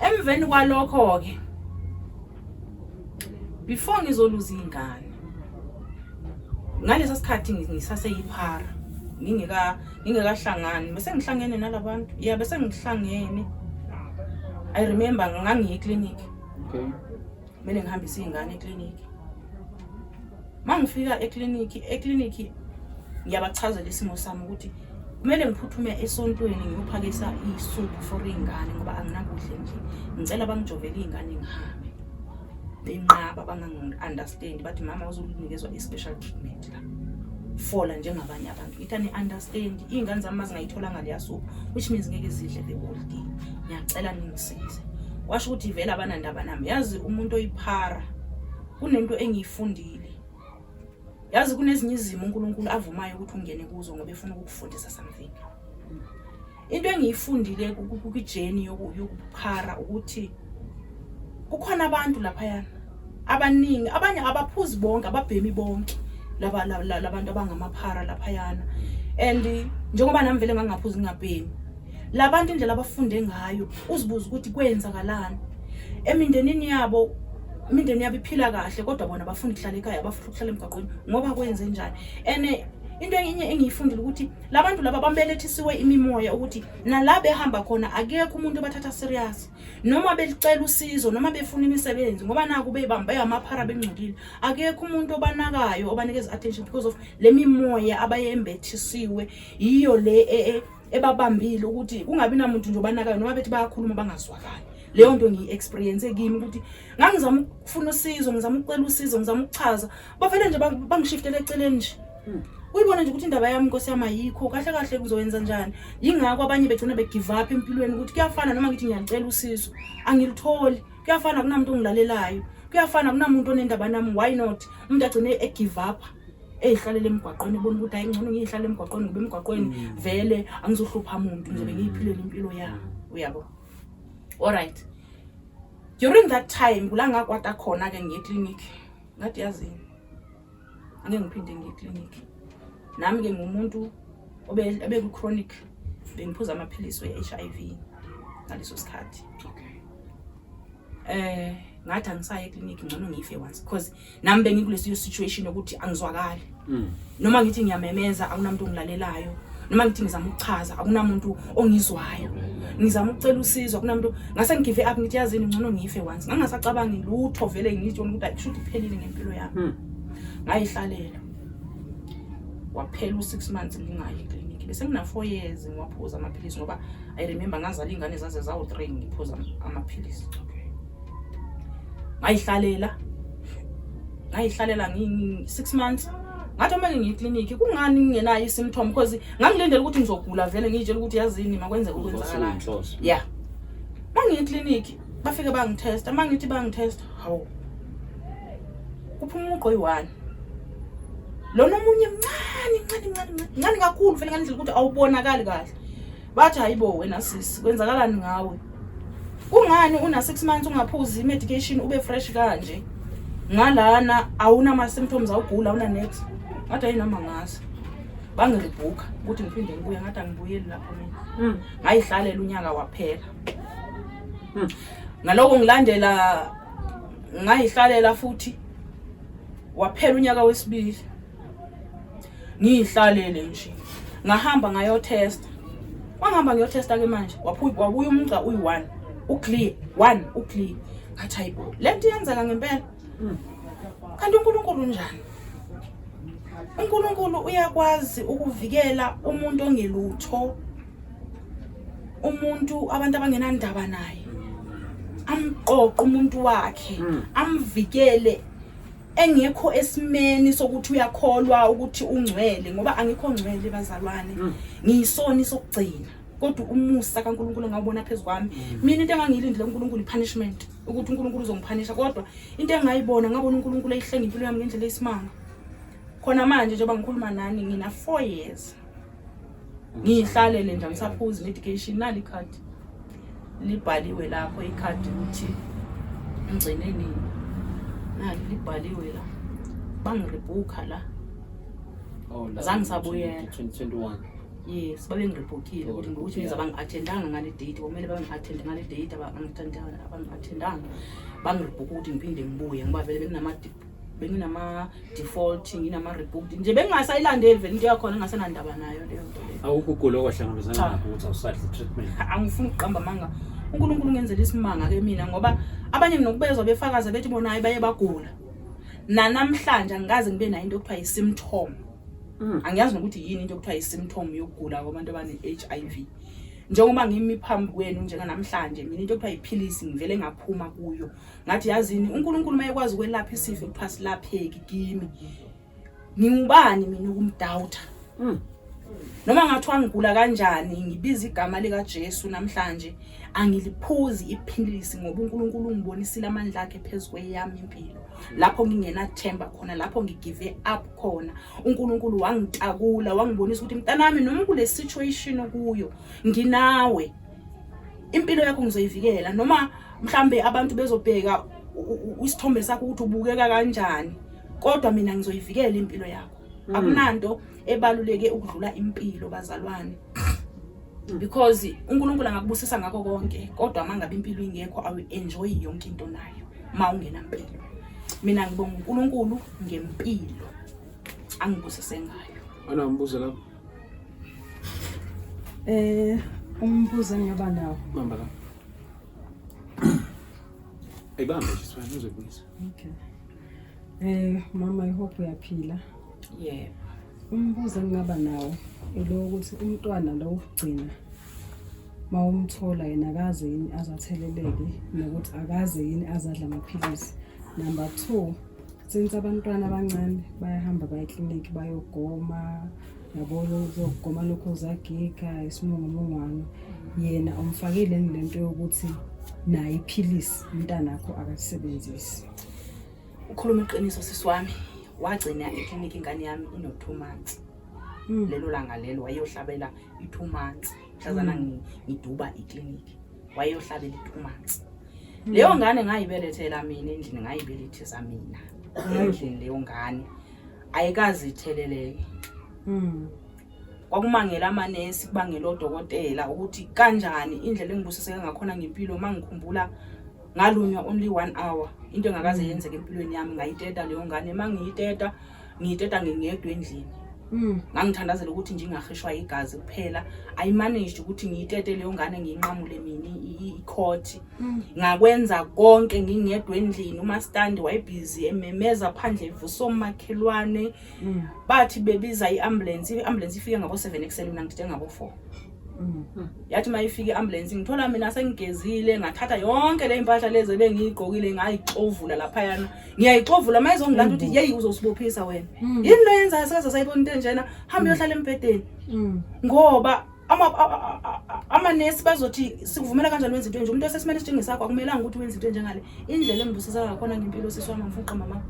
emveni kwalokho-ke, before ngizoluza iy'ngane, ngalesa sikhathi ngisaseyiphara, ngingekahlangani, bese ngihlangene nalabantu, ya, bese ngihlangene. I remember ngangiye eklinikhi. Kumele ngihambise iy'ngane eklinikhi. Uma ngifika eklinikhi, ngiyabachazela isimo sami ukuthi kumele ngiphuthume esontweni ngiyophakisa isuphu for iy'ngane ngoba anginakudla endlini, ngicela bangijovele iy'ngane ngihambe. Benqaba, bangangi-understand, bathi, "Mama, uzonikezwa i-special treatment la, fola njengabanye abantu." Ngithi, "Ani-understand, iy'ngane zami mazingayitholanga leya suphu, which means ngeke zidle the whole day, ngiyacela ningisize." Kwasho ukuthi vele abanandaba nami. Yazi, umuntu oyiphara, kunento engiyifundile, yazi, kunezinye izimo uNkulunkulu avumayo ukuthi ungene kuzo ngoba efuna ukukufundisa something. Into engiyifundile kwi-journey yokuphara ukuthi kukhona abantu laphayana abaningi, abanye abaphuzi bonke, ababhemi bonke laba labantu abangamaphara laphayana, and njengoba nami vele ngangaphuzi, ngingabhemi, labantu indlela abafunde ngayo, uzibuza ukuthi kwenzakalani emindenini yabo. Imindeni yabo iphila kahle, kodwa bona bafuna ukuhlala ekhaya, bafuna ukuhlala emgaqweni, ngoba kwenze njani? And into enye engiyifundile ukuthi labantu laba bambelethisiwe imimoya ukuthi nala behamba khona akekho umuntu obathatha serious, noma belicela usizo, noma befuna imisebenzi, ngoba naku bebamba beyamaphara, bengcolile, akekho umuntu obanakayo, obanikeza attention, because of le mimoya abayembethisiwe yiyo le ebabambile ukuthi kungabi namuntu nje obanakayo, noma bethi bayakhuluma bangazwakali. Leyo nto ngiyi-experience kimi ukuthi ngangizama ukufuna usizo, ngizama ukucela usizo, ngizama ukuchaza, bavele nje bangishiftele eceleni nje. Uyibona nje ukuthi indaba yami Nkosi yami ayikho kahle kahle, kuzowenza njani? Yingakho abanye begcina begive up empilweni, ukuthi kuyafana noma ngithi ngiyacela usizo angilitholi, kuyafana kunamuntu ongilalelayo, kuyafana kunamuntu onendaba nami. Why not umuntu agcine egive up, eyihlalela emgwaqweni, ebona ukuthi hayi, ngcono ngiyihlale emgwaqweni, ngoba emgwaqweni vele angizohlupha muntu, ngizobe ngiyiphilela impilo yami, uyabo? Alright, during that time kula ngakwata khona-ke ngiye eklinikhi, ngathi yazini, angeke ngiphinde ngiye eklinikhi. Nami-ke ngumuntu obeku-chronic, bengiphuza amaphilisi we-HIV ngaleso sikhathi. Ngathi angisaye eklinikhi, ngcono ngife once, because nami bengikulesiyo situation yokuthi angizwakali. Noma ngithi ngiyamemeza, akunamuntu ongilalelayo. Noma ngithi ngizama ukuchaza, akunamuntu ongizwayo. Ngizama ukucela usizo, akunamuntu. Ngase ngigive up, ngithi yazini, ngcono ngife once. Ngangasacabangi lutho vele, ngisho ukuthi ayi, kusho ukuthi kuphelile ngempilo yami. Ngayihlalela, waphela u-6 months ngingayi eklinikhi. Bese ngina-4 years ngiwaphuza amaphilisi, ngoba I remember ngazala iy'ngane zaze zawu-3 ngiphuza amaphilisi. Ngayihlalela, ngayihlalela 6 months. Ngathi uma ngiye eklinikhi, kungani ngingenayo i-symptom? Because ngangilindele ukuthi ngizogula vele, ngiyitshela ukuthi yazini, makwenzeka okwenzakalayo. Inhloso. Yeah, uma ngiye eklinikhi bafike bangithesta. Uma ngithi bangithesta, hawu, kuphuma umugqa oyi-one, lona omunye mncane, mncane, mncane, mncane, mncane kakhulu vele, ngalendlela ukuthi awubonakali kahle. Bathi, hayibo wena sisi, kwenzakalani ngawe? Kungani una 6 months ungaphuzi i-medication, ube fresh kanje? Ngalana awunama-symptoms, awugula, awuna next. Ngathi hayi, noma ngazi. Bangiribhukha ukuthi ngiphinde ngibuye, ngathi angibuyeli lapho mina. Ngayihlalela, unyaka waphela. Ngaloko ngilandela, ngayihlalela futhi, waphela unyaka wesibili ngiyihlalele nje. Ngahamba ngayotesta. Wangihamba ngiyotesta ke manje, wabuya umgca uyi-one, uclear, one uclear. Ngathi hayibo, le nto iyenzeka ngempela. Kanti uNkulunkulu unjani? UNkulunkulu uyakwazi ukuvikela umuntu ongelutho, umuntu abantu abangenandaba naye, amqoqe umuntu wakhe, amvikele engekho esimeni sokuthi uyakholwa ukuthi ungcwele, ngoba angikho ngcwele bazalwane, ngiyisoni sokugcina, kodwa umusa kaNkulunkulu engawubona phezu kwami. Mina into engangiyilindile kuNkulunkulu i-punishment, ukuthi uNkulunkulu uzongiphanisha, kodwa into engayibona, ngabona uNkulunkulu eyihlenga impilo yami ngendlela eyisimanga. Khona manje njengoba ngikhuluma nani, ngina 4 years ngiyihlalele nje, angisaphuzi medication. Nali ikhadi libhaliwe lapho, ikhadi ukuthi ngigcine nini, nali libhaliwe la, bangiribhukha la. Oh, la Zange ngisabuyela. 2021. Yes, babengiribhukile ukuthi which means abangi-attendanga ngale date, kumele bangi-attende ngale date, abangi-attendanga, bangiribhukha ukuthi ngiphinde ngibuye, ngoba vele benginama-default, nginama-rebooked nje, bengingasayilandeli vele into yakhona, ngingasenandaba nayo leyo nto leyo. Awukho ugula okwahlangabezana Cha. nakho ukuthi awusadli treatment? Angifuni ukuqamba amanga, uNkulunkulu ungenzela isimanga-ke mina, ngoba abanye nginokubezwa befakaza bethi bona hayi, baye bagula. Nanamhlanje angikaze ngibe nayo into okuthiwa yi-symptom. Angiyazi nokuthi yini into okuthiwa yi-symptom yokugula kwabantu abane-HIV. Njengoba ngimi phambi kwenu njenganamhlanje, mina into okuthiwa yiphilisi ngivele ngaphuma kuyo. Ngathi yazini, uNkulunkulu uma ekwazi ukwelapha isifo ekuthiwa silapheki kimi, ngingubani mina ukumdoubta? Noma ngathiwa ngigula kanjani, ngibiza igama likaJesu namhlanje, angiliphuzi iphilisi, ngoba uNkulunkulu ungibonisile amandla akhe phezu kweyami impilo. Lapho ngingenathemba khona, lapho ngigive up khona, uNkulunkulu wangitakula, wangibonisa ukuthi mntanami, noma kule situation okuyo, nginawe, impilo yakho ngizoyivikela. Noma mhlambe abantu bezobheka isithombe sakho ukuthi ubukeka kanjani, kodwa mina ngizoyivikela impilo yakho. Akunanto ebaluleke ukudlula impilo bazalwane, because uNkulunkulu angakubusisa ngakho konke, kodwa uma ngabe impilo ingekho, awu-enjoy yonke into nayo ma ungenampilo. Mina ngibonga uNkulunkulu ngempilo angibusise ngayo. Ana umbuzo lapho? Umbuzo engingaba nawo. Bamba la. Ayibambe nje, sifana uzobuyisa. Okay. Mama, I hope uyaphila. Yebo. Umbuzo engingaba nawo ilo ukuthi umntwana lo wokugcina mawumthola, yena akaze yini azatheleleke, nokuthi akaze yini azadla amaphilisi? Number 2. Since abantwana abancane bayahamba baye eklinikhi bayogoma, yabo, lokugoma lokho zagiga isimungumungwane, yena umfakile yini lento yokuthi naye iphilisi umntanakho akalisebenzisi? Ukhuluma iqiniso sisi wami, wagcina eklinikhi ingane yami ino-2 months. Lelo langa lelo wayeyohlabela i-2 months mhlazana ngiduba iklinikhi, wayeyohlabela i-2 months. Leyo ngane ngayibelethela mina endlini, ngayibelethisa mina endlini. Leyo ngane ayikaze itheleleke. Kwakumangela amanesi, kubangela odokotela ukuthi kanjani indlela engibusiseke ngakhona ngempilo. Uma ngikhumbula ngalunywa only one hour, into engakaze yenzeke empilweni yami. Ngayiteta leyo ngane, uma ngiyiteta, ngiyiteta ngingedwa endlini. Ngangithandazela ukuthi nje ingahishwa igazi kuphela. I managed ukuthi ngiyitete leyo ngane, ngiyinqamule mina i-cord. Ngakwenza konke ngingedwa endlini. Umastandi wayebhizi ememeza phandle, evusa omakhelwane. Bathi bebiza i-ambulance, i-ambulance ifike ngabo-7 ekuseni, mina ngitete ngabo-4. Yathi uma ifika i-ambulance, ngithola mina sengigezile, ngathatha yonke le mpahla lezi ebengiyigqokile, ngayixovula laphayana. Ngiyayixovula, uma izongilanda ukuthi, "Yeyi, uzosibophisa wena, yini lo yenzayo? Sikaze sayibona into enjena. Hambe uyohlala embhedeni," ngoba amanesi bazothi, "Sikuvumela kanjani wenza into enje? Umuntu osesimele esinjengesakho akumelanga ukuthi wenze into enjengale." Indlela engibusisa ngakhona ngempilo, sisi wami, ngifuna uqamba mama,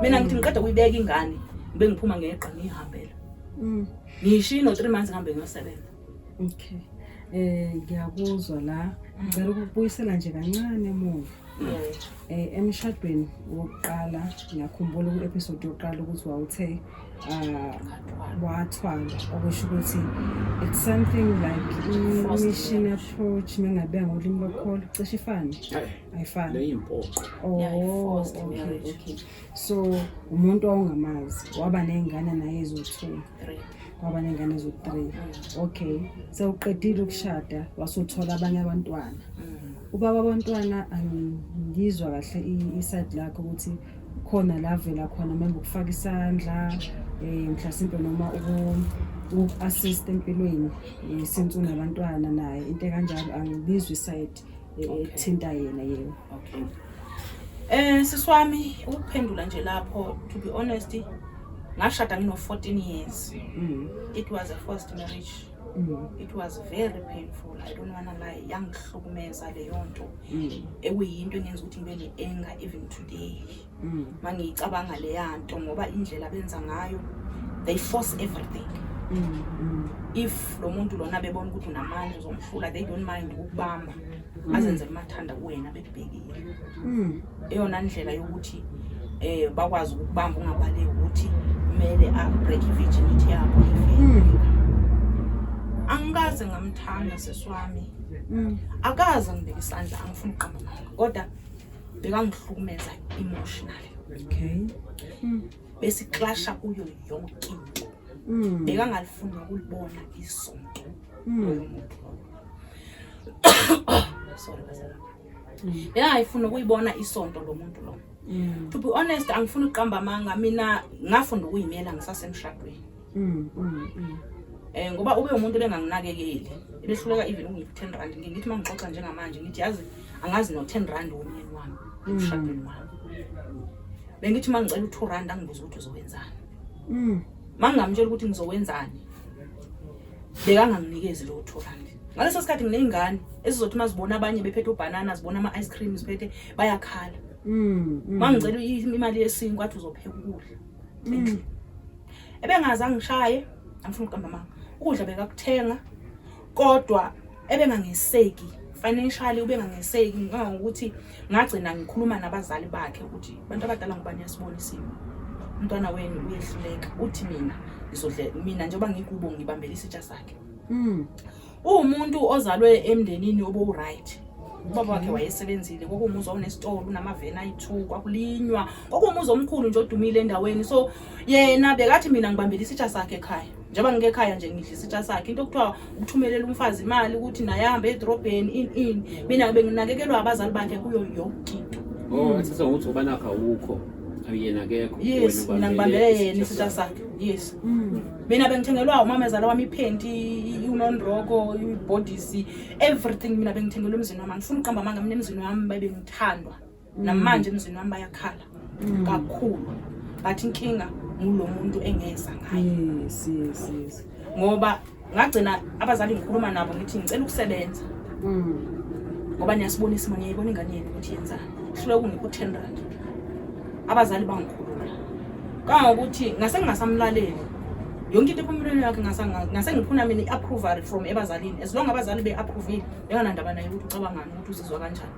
mina ngithi ngiqeda kuyibeka ingane, ngibe ngiphuma ngeqa, ngiyihambela. Ngiyishiye no-3 months, ngihambe ngiyosebenza. Okay. Ngiyakuzwa la. Ngicela ukubuyisela nje kancane emuva. Emshadweni wokuqala, ngiyakhumbula ku-episode yokuqala ukuthi wawuthe wathwala, okusho ukuthi it's something like i-mission approach, mengabeka ngolimi lokholo, cishe ifane. Ayifani. Le impoqo. Oh, Yeah, i-forced okay, marriage. okay. So umuntu owawungamazi waba ney'ngane naye eziwu-2. Three. Waba ney'ngane eziwu-3. Okay. Sewuqedile ukushada, wasuthola abanye abantwana. Ubaba abantwana, angizwa kahle i-side lakho ukuthi khona la vela khona manje ukufaka isandla, mhlasimpe noma uku-assist empilweni, since unabantwana naye, into ekanjalo. Angibizwa i-side ethinta yena, yebo. Okay. Sisi wami, ukuphendula nje lapho, to be honest, ngashada ngino 14 years. It was a forced marriage. It was very painful. I don't wanna lie. Yangihlukumeza leyo nto. Ekuyinto engenza ukuthi ngibe ne-anger even today. Mangiyicabanga leya nto, ngoba indlela abenza ngayo, they force everything. If lo muntu lona bebona ukuthi unamandla, uzomhlula, they don't mind ukukubamba azenzele umathanda kuwena bekubhekile. Eyona ndlela yokuthi bakwazi ukukubamba ungabaleki ukuthi kumele a break i-virginity yakho if angikaze ngamthanda sisi wami. Akaze ngibeka isandla, angifuni ukuqamba amanga, kodwa bekangihlukumeza emotionally. Besiklasha kuyo yonke into. Bekangalifuni nokulibona isonto loyo muntu loyo. Sorry bazalwane. Bekangayifuni ukuyibona isonto lo muntu lo. To be honest, angifuni ukuqamba amanga, mina ngafunda ukuyimela ngisasemshadweni. Ngoba ube umuntu ebenganginakekeli, ebehluleka even ukungipha 10 rand. Ngike ngithi mangixoxa njengamanje, ngithi yazi angazi no 10 rand womyeni wami emshadweni wami. Bengithi mangicela u2 rand, angibuza ukuthi uzowenzani. Mangingamtshela ukuthi ngizowenzani, bekanganginikezi lowo 2 rand. Ngaleso sikhathi nginey'ngane ezizothi uma zibona abanye bephethe ubhanana, zibona ama-ice cream ziphethe, bayakhala. Mangicela imali yesinkwa, athi uzopheka ukudla endlini. Ebengaze angishaye, angifuni ukuqamba amanga. Ukudla bekakuthenga, kodwa ebengangeseki financially, ubengangeseki ngangokuthi ngagcina ngikhuluma nabazali bakhe ukuthi, "Bantu abadala, ngoba niyasibona isimo, umntwana wenu uyehluleka, uthi mina ngizodle mina njengoba ngikubo ngibambele isitsha sakhe." Uwumuntu ozalwe emndenini obuwu-right. Ubaba wakhe wayesebenzile, kwakuwumuzi owawunesitolo, unamaveni ayi-2, kwakulinywa, kwakuwumuzi omkhulu nje odumile endaweni. So yena bekathi mina ngibambele isitsha sakhe ekhaya, njengoba ngike ekhaya nje ngidla isitsha sakhe. Into okuthiwa ukuthumelela umfazi imali ukuthi naye ahambe edrobheni, ini ini, mina benginakekelwa abazali bakhe kuyo yonke into. Oh, ethatha ngokuthi uba nakho awukho. Yena akekho. Yes, wena mina ubambele ngibambele yena isitsha sakhe, yes. Mina bengithengelwa umamezala wami iphenti, unondroko, ibhodisi, everything. Mina bengithengelwa emzini wami. Angifuni ukuqamba amanga, mina emzini wami bebengithandwa. Namanje emzini wami bayakhala. Kakhulu, but inkinga ngulo muntu engeza ngaye. Yes. Ngoba ngagcina abazali ngikhuluma nabo ngithi ngicela ukusebenza ngoba niyasibona isimo, niyayibona ingane yenu ukuthi yenzani, hluleka ungipha u-10 rand. Abazali bangikhulula kangangokuthi ngase ngingasamlaleli yonke into ephumelweni yakhe, ngase ngifuna mina i-approval from ebazalini. As long abazali be-approvile, benganandaba naye ukuthi ucabangani, ukuthi uzizwa kanjani.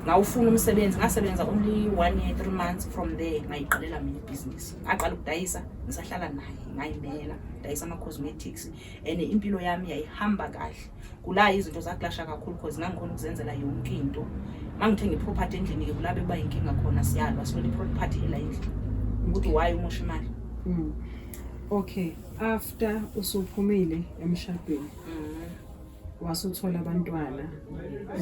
Ngawufuna umsebenzi, ngasebenza only one year 3 months. From there ngayiqalela mina ibhizinisi, ngaqala ukudayisa ngisahlala naye, ngayimela dayisa ama-cosmetics and impilo yami yayihamba kahle. Kula izinto zaklasha kakhulu because ngangikhona ukuzenzela yonke into. Uma ngithenga i-property endlini-ke, kula bekuba yinkinga khona, siyalwa, silwela i-property ela endlini ukuthi why umosha imali. Okay, after usuphumile emshadweni, wasuthola abantwana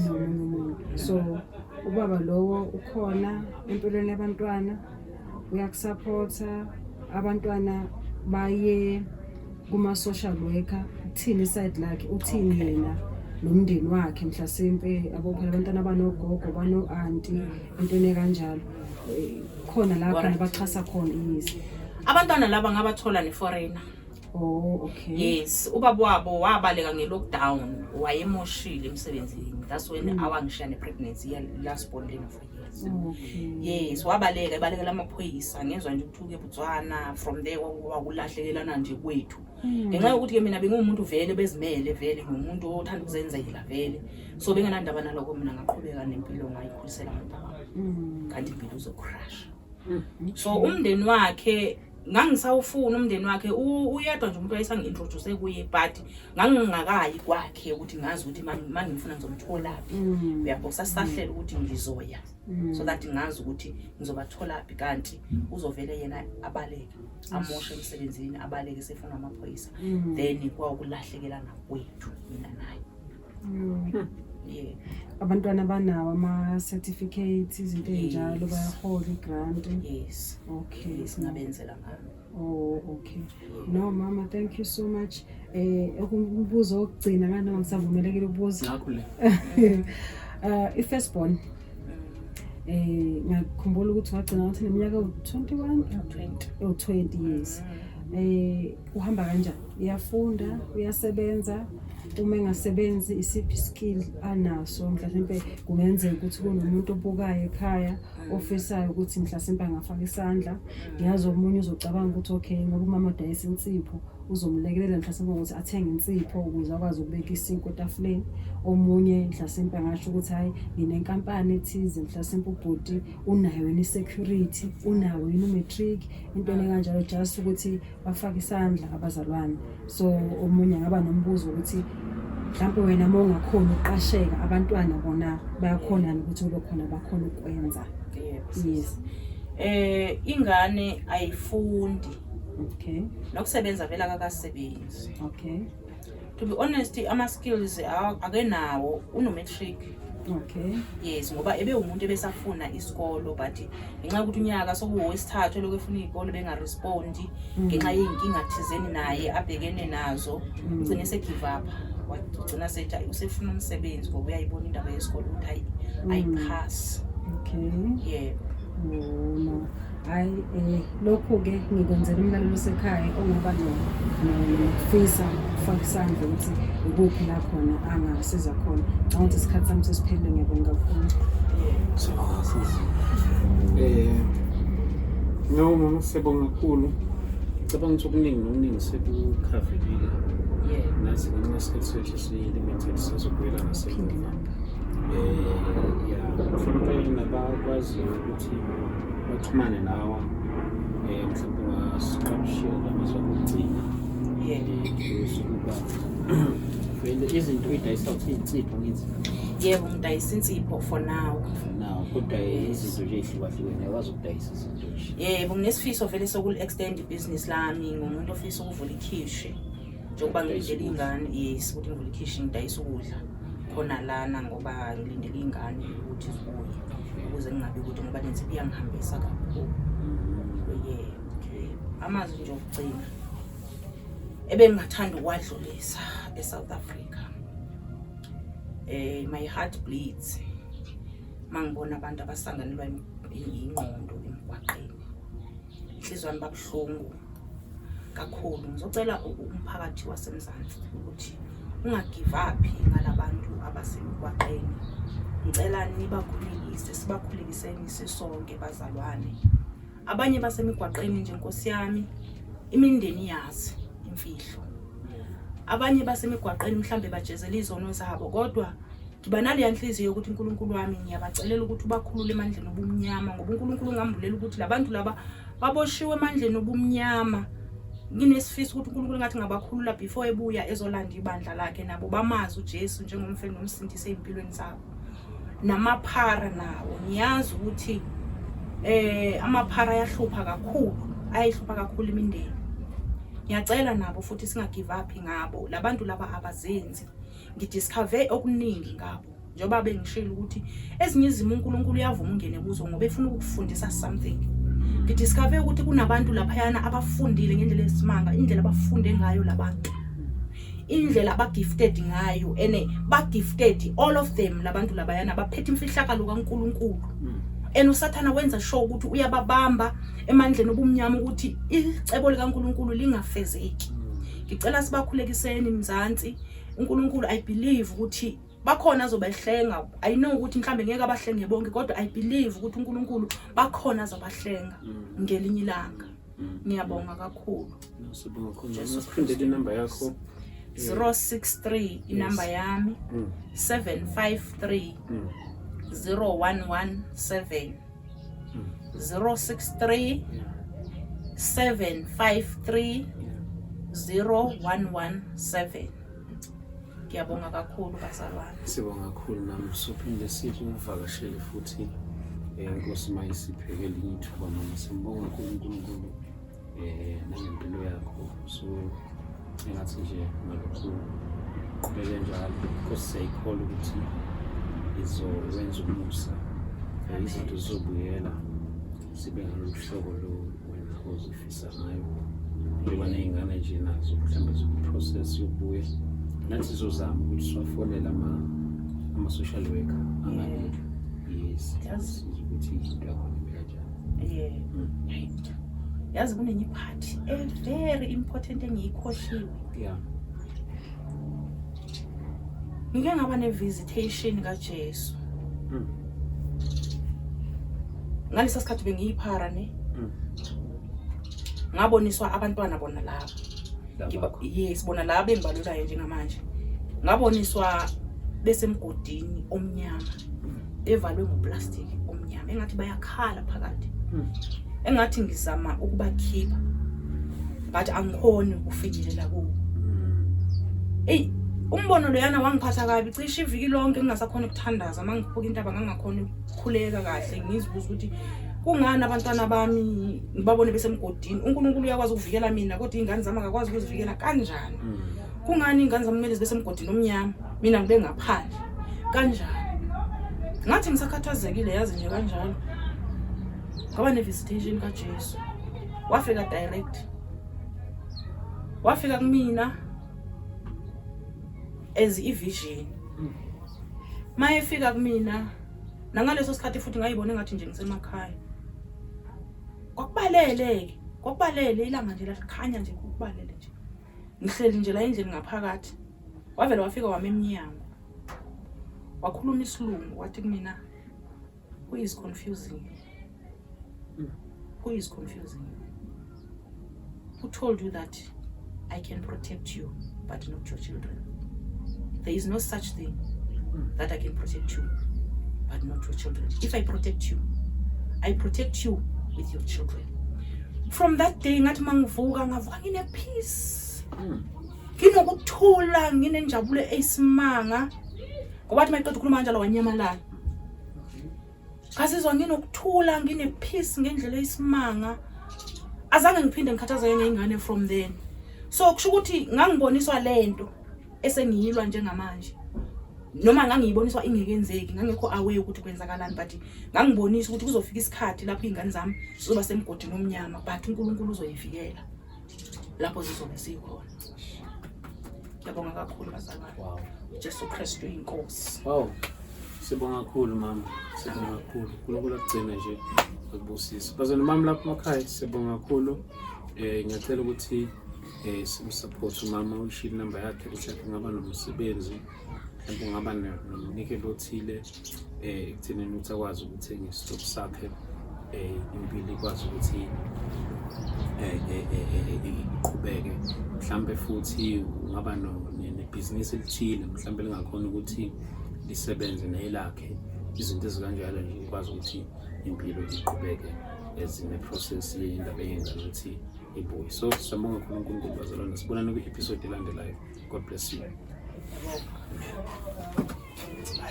nomunye umuntu, so ubaba lowo ukhona empilweni yabantwana, uyakusupporta? Abantwana baye kuma-social worker, uthini iside lakhe, uthini yena nomndeni wakhe? Mhlasimpe yabo phela abantwana banogogo, bano-anti, entweni kanjalo. Khona la khona baxhasa khona, yes? Abantwana laba ngabathola ne-foreigner. Oh, okay. Yes, ubaba wabo wabaleka nge-lockdown, wayemoshile emsebenzini. That's when awangishiya ne-pregnancy ya-last born lena 4 years. Yes, wabaleka ebalekela amaphoyisa. Ngezwa nje ukuthi uke eBotswana. From there kwakulahlekelana nje kwethu ngenxa yokuthi-ke mina benguwumuntu vele bezimele, vele ngiwumuntu othanda ukuzenzela vele, so bengenandaba nalokho. Mina ngaqhubeka nempilo, ngayikhulisela abantwana kanti impilo uzocrasha. So umndeni wakhe ngangisawufuna umndeni wakhe, uyedwa nje umuntu wayesangi-introduce kuye, but ngangingakayi kwakhe ukuthi ngazi ukuthi ma ngimfuna ngizomtholaphi. Uyabo, sasahlela ukuthi ngizoya so that ngazi ukuthi ngizobatholaphi, kanti uzovele yena abaleke, amoshe emsebenzini, abaleke sefuna amaphoyisa. Then kwawukulahlekelana kwethu mina naye. Yeah. Abantwana banawo ama-certificates, izinto ey'njalo? Yes. Bayahola i-grant? Yes. Okay. Singabenzela ngami. Oh, okay. No, mama, thank you so much. Umbuzo wokugcina, nganoma ngisavumelekile ukubuza. Ngakho le. I-first born. Ngakhumbula ukuthi wagcina ngathi neminyaka ewu-21. 20. Ewu-20, yes. Uhamba kanjani? Uyafunda, uyasebenza? Uma engasebenzi, isiphi skill anaso? Mhlawumbe kungenzeka ukuthi kunomuntu obukayo ekhaya ofisayo ukuthi mhlasimpe angafaka isandla. Ngiyazi omunye uzocabanga ukuthi okay, ngoba umama udayisa insipho, uzomlekelela mhlasimpe ngokuthi athenge insipho ukuze akwazi ukubeka isinkwa etafuleni. Omunye mhlasimpe angasho ukuthi hayi, nginenkampani ethize, mhlasimpe ubhuti unayo yini i-security, unawo yini u-matric, intweni kanjalo, just ukuthi bafake isandla abazalwane. So omunye angaba nombuzo ukuthi mhlawumbe wena uma ungakhona ukuqasheka, abantwana bona bayakhona ukuthi kube khona bakhona ukwenza? Yebo. Yes. Ingane ayifundi. Nokusebenza vele akakasebenzi. To be honest, ama skills akenawo, uno matric. Yes, ngoba ebe umuntu ebesafuna isikolo, but ngenxa yokuthi unyaka sokuwowesithathu elokhu efuna iy'kolo bengarespondi ngenxa yey'nkinga thizeni naye abhekene nazo, ugcine se-give up, wagcina sethi ayi, usefuna umsebenzi ngoba uyayibona indaba yesikolo ukuthi ayiphasi. Yebo. Oh, no. Hayi, lokhu-ke ngikwenzela umlaleli osekhaya ongaba nokufisa ukufaka isandla ukuthi ikuphi la khona angasiza khona. Ngicabanga ukuthi isikhathi sami sesiphelile. Ngiyabonga kakhulu. Siyabonga sisi. No mama, siyabonga kakhulu. Ngicabanga ukuthi okuningi nokuningi sekukhavelile. Nathi ngenxa yesikhathi sethu si-limited, sizobuyela ngasemuva. Ya, mhlawumbe nabakwaziyo ukuthi baxhumane nawe, mhlawumbe ungasiqabushela amazwi okugcina. Bese kuba vele izinto oyidayisa uthi iy'nsipho ngithi? Yebo, ngidayisa insipho for now. Now, kodwa izinto nje ey'hlukahlukene, uyakwazi ukudayisa izinto nje? Yebo, nginesifiso vele sokuli-extend ibhizinisi lami. Ngumuntu ofisa ukuvula ikhishi njengoba ngilindele iy'ngane. Yes, ukuthi ngivule ikhishi ngidayise ukudla khona lana, ngoba ngilindele iy'ngane ukuthi zibuye ukuze ngingabi kude, ngoba le nsipho iyangihambisa kakhulu. Yebo, amazwi nje okugcina ebengingathanda ukuwadlulisa e-South Africa, my heart bleeds mangibona abantu abasanganelwa ingqondo emgwaqeni. Inhliziyo yami babuhlungu kakhulu. Ngizocela umphakathi waseMzansi ukuthi ungagive up ngalabantu abasemgwaqeni. Ngicela nibakhulekise, sibakhulekiseni sisonke bazalwane. Abanye basemigwaqeni nje Nkosi yami, imindeni yazi imfihlo. Abanye basemigwaqeni mhlambe bajezela izono zabo, kodwa ngiba naleya nhliziyo yokuthi uNkulunkulu wami ngiyabacelela ukuthi ubakhulule emandleni obumnyama, ngoba uNkulunkulu ungambulela ukuthi labantu laba baboshiwe emandleni obumnyama. Nginesifiso ukuthi uNkulunkulu ngathi ngabakhulula before ebuya ezolanda ibandla lakhe, nabo bamazi uJesu njengomfeli nomsindisi ezimpilweni zabo. Namaphara nawo ngiyazi ukuthi amaphara ayahlupha kakhulu, ayihlupha kakhulu imindeni. Ngiyacela nabo futhi singagive up ngabo labantu laba abazenzi. Ngidiscover okuningi ngabo njengoba bengishilo ukuthi ezinye izimo uNkulunkulu uyavuma ungene kuzo ngoba efuna ukukufundisa something. Ngidiscover ukuthi kunabantu laphayana abafundile ngendlela esimanga, indlela abafunde ngayo labantu, indlela abagifted ngayo, ene bagifted all of them labantu labayana baphethe imfihlakalo kaNkulunkulu. And uSathana wenza sure ukuthi uyababamba emandleni obumnyama ukuthi icebo likaNkulunkulu lingafezeki. Ngicela sibakhulekiseni Mzansi. uNkulunkulu I believe ukuthi bakhona azobahlenga. I know ukuthi mhlambe ngeke abahlenge bonke, kodwa I believe ukuthi uNkulunkulu bakhona azobahlenga ngelinye ilanga. Ngiyabonga kakhulu. Sibonga kakhulu. Siphindele inamba yakho. 063 inamba yami, 753 0117. 063 753 0117. Ngiyabonga kakhulu bazalwane. Sibonga kakhulu nami, sophinde sikuvakashele futhi, inkosi mayisiphe elinye ithuba mama. Simbonga kakhulu uNkulunkulu nangempilo yakho. So engathi nje ngalokhu qhubeke njalo, inkosi siyayikholwa ukuthi izowenza umusa, izinto zizobuyela zibe ngalolu hlobo lo wena ozifisa ngayo. Njengoba ney'ngane nje nazo mhlawumbe zikwi-process yokubuya, nathi sizozama ukuthi siwafonele ama-social worker angabe, yes, ukuthi into yakhona ime kanjani. Yazi kunenye ipart e-very important engiyikhohliwe. Ngike ngaba ne-visitation kaJesu. Ngalesa sikhathi bengiyiphara ne. Ngaboniswa abantwana bona laba. Yes, bona laba engibalulayo njengamanje. Ngaboniswa besemgodini omnyama, evalwe ngoplastic omnyama, engathi bayakhala phakathi. Engathi ngizama ukubakhipha, but angikhoni ukufinyelela kuwo. Ey, umbono loyana wangiphatha kabi, cishe iviki lonke ngingasakhona ukuthandaza. Uma ngikhuphuka intaba ngangakhona ukukhuleka kahle, ngizibuza ukuthi kungani abantwana bami ngibabone besemgodini. uNkulunkulu uyakwazi ukuvikela mina, kodwa iy'ngane zami akakwazi ukuzivikela kanjani? Kungani iy'ngane zami kumele zibe semgodini omnyama, mina ngibe ngaphandle kanjani? Ngathi ngisakhathazekile, yazi nje kanjalo, ngaba ne-visitation kaJesu. Wafika direct, wafika kumina as i-vision. Mayefika kumina nangaleso sikhathi futhi ngayibona engathi nje ngisemakhaya. Kwakubalele-ke, kwakubalele, ilanga nje lalikhanya nje, kubalele nje, ngihleli nje la endlini ngaphakathi. Wavele wafika wama emnyango, wakhuluma isilungu, wathi kumina, "Who is confusing you? Who is confusing you? Who told you that I can protect you but not your children? There is no such thing that I can protect you but not your children. If I protect you, I protect you with your children." From that day ngathi mangivuka, ngavuka ngine peace, nginokuthula, nginenjabulo eyisimanga, ngoba athi mayiqeda ukukhuluma kanjalo wanyamalala. Ngazizwa nginokuthula, ngine-peace ngendlela eyisimanga. Azange ngiphinde ngikhathazeke ngey'ngane from then. So kusho ukuthi ngangiboniswa lento esengiyilwa njengamanje, noma ngangiyiboniswa ingekenzeki, ngangekho aware ukuthi kwenzakalani, but ngangibonisa ukuthi kuzofika isikhathi lapho iy'ngane zami zizoba semgodini omnyama, but uNkulunkulu uzoyivikela lapho zizobe zikhona. Ngiyabonga kakhulu bazalwane. Jesu Kristu inkosi. Wow. Sibonga kakhulu mama, sibonga kakhulu. uNkulunkulu akugcine nje akubusise. Bazona mama lapha emakhaya sibonga kakhulu. Ngiyacela ukuthi simsupport umama, uyishilo inamba yakhe ukuthi ngaba nomsebenzi, mhlawumbe ungaba nomnikelo othile ekuthenini ukuthi akwazi ukuthenga isitofu sakhe, impilo ikwazi ukuthi iqhubeke. Mhlambe futhi ungaba nebhizinisi elithile mhlambe lingakhona ukuthi lisebenze nelakhe, izinto ezikanjalo nje, ikwazi ukuthi impilo iqhubeke ezine-process yendaba yengane ukuthi ibuye. So siyabonga kakhulu uNkulunkulu bazalwane, sibonane kwi-episode elandelayo. God bless you.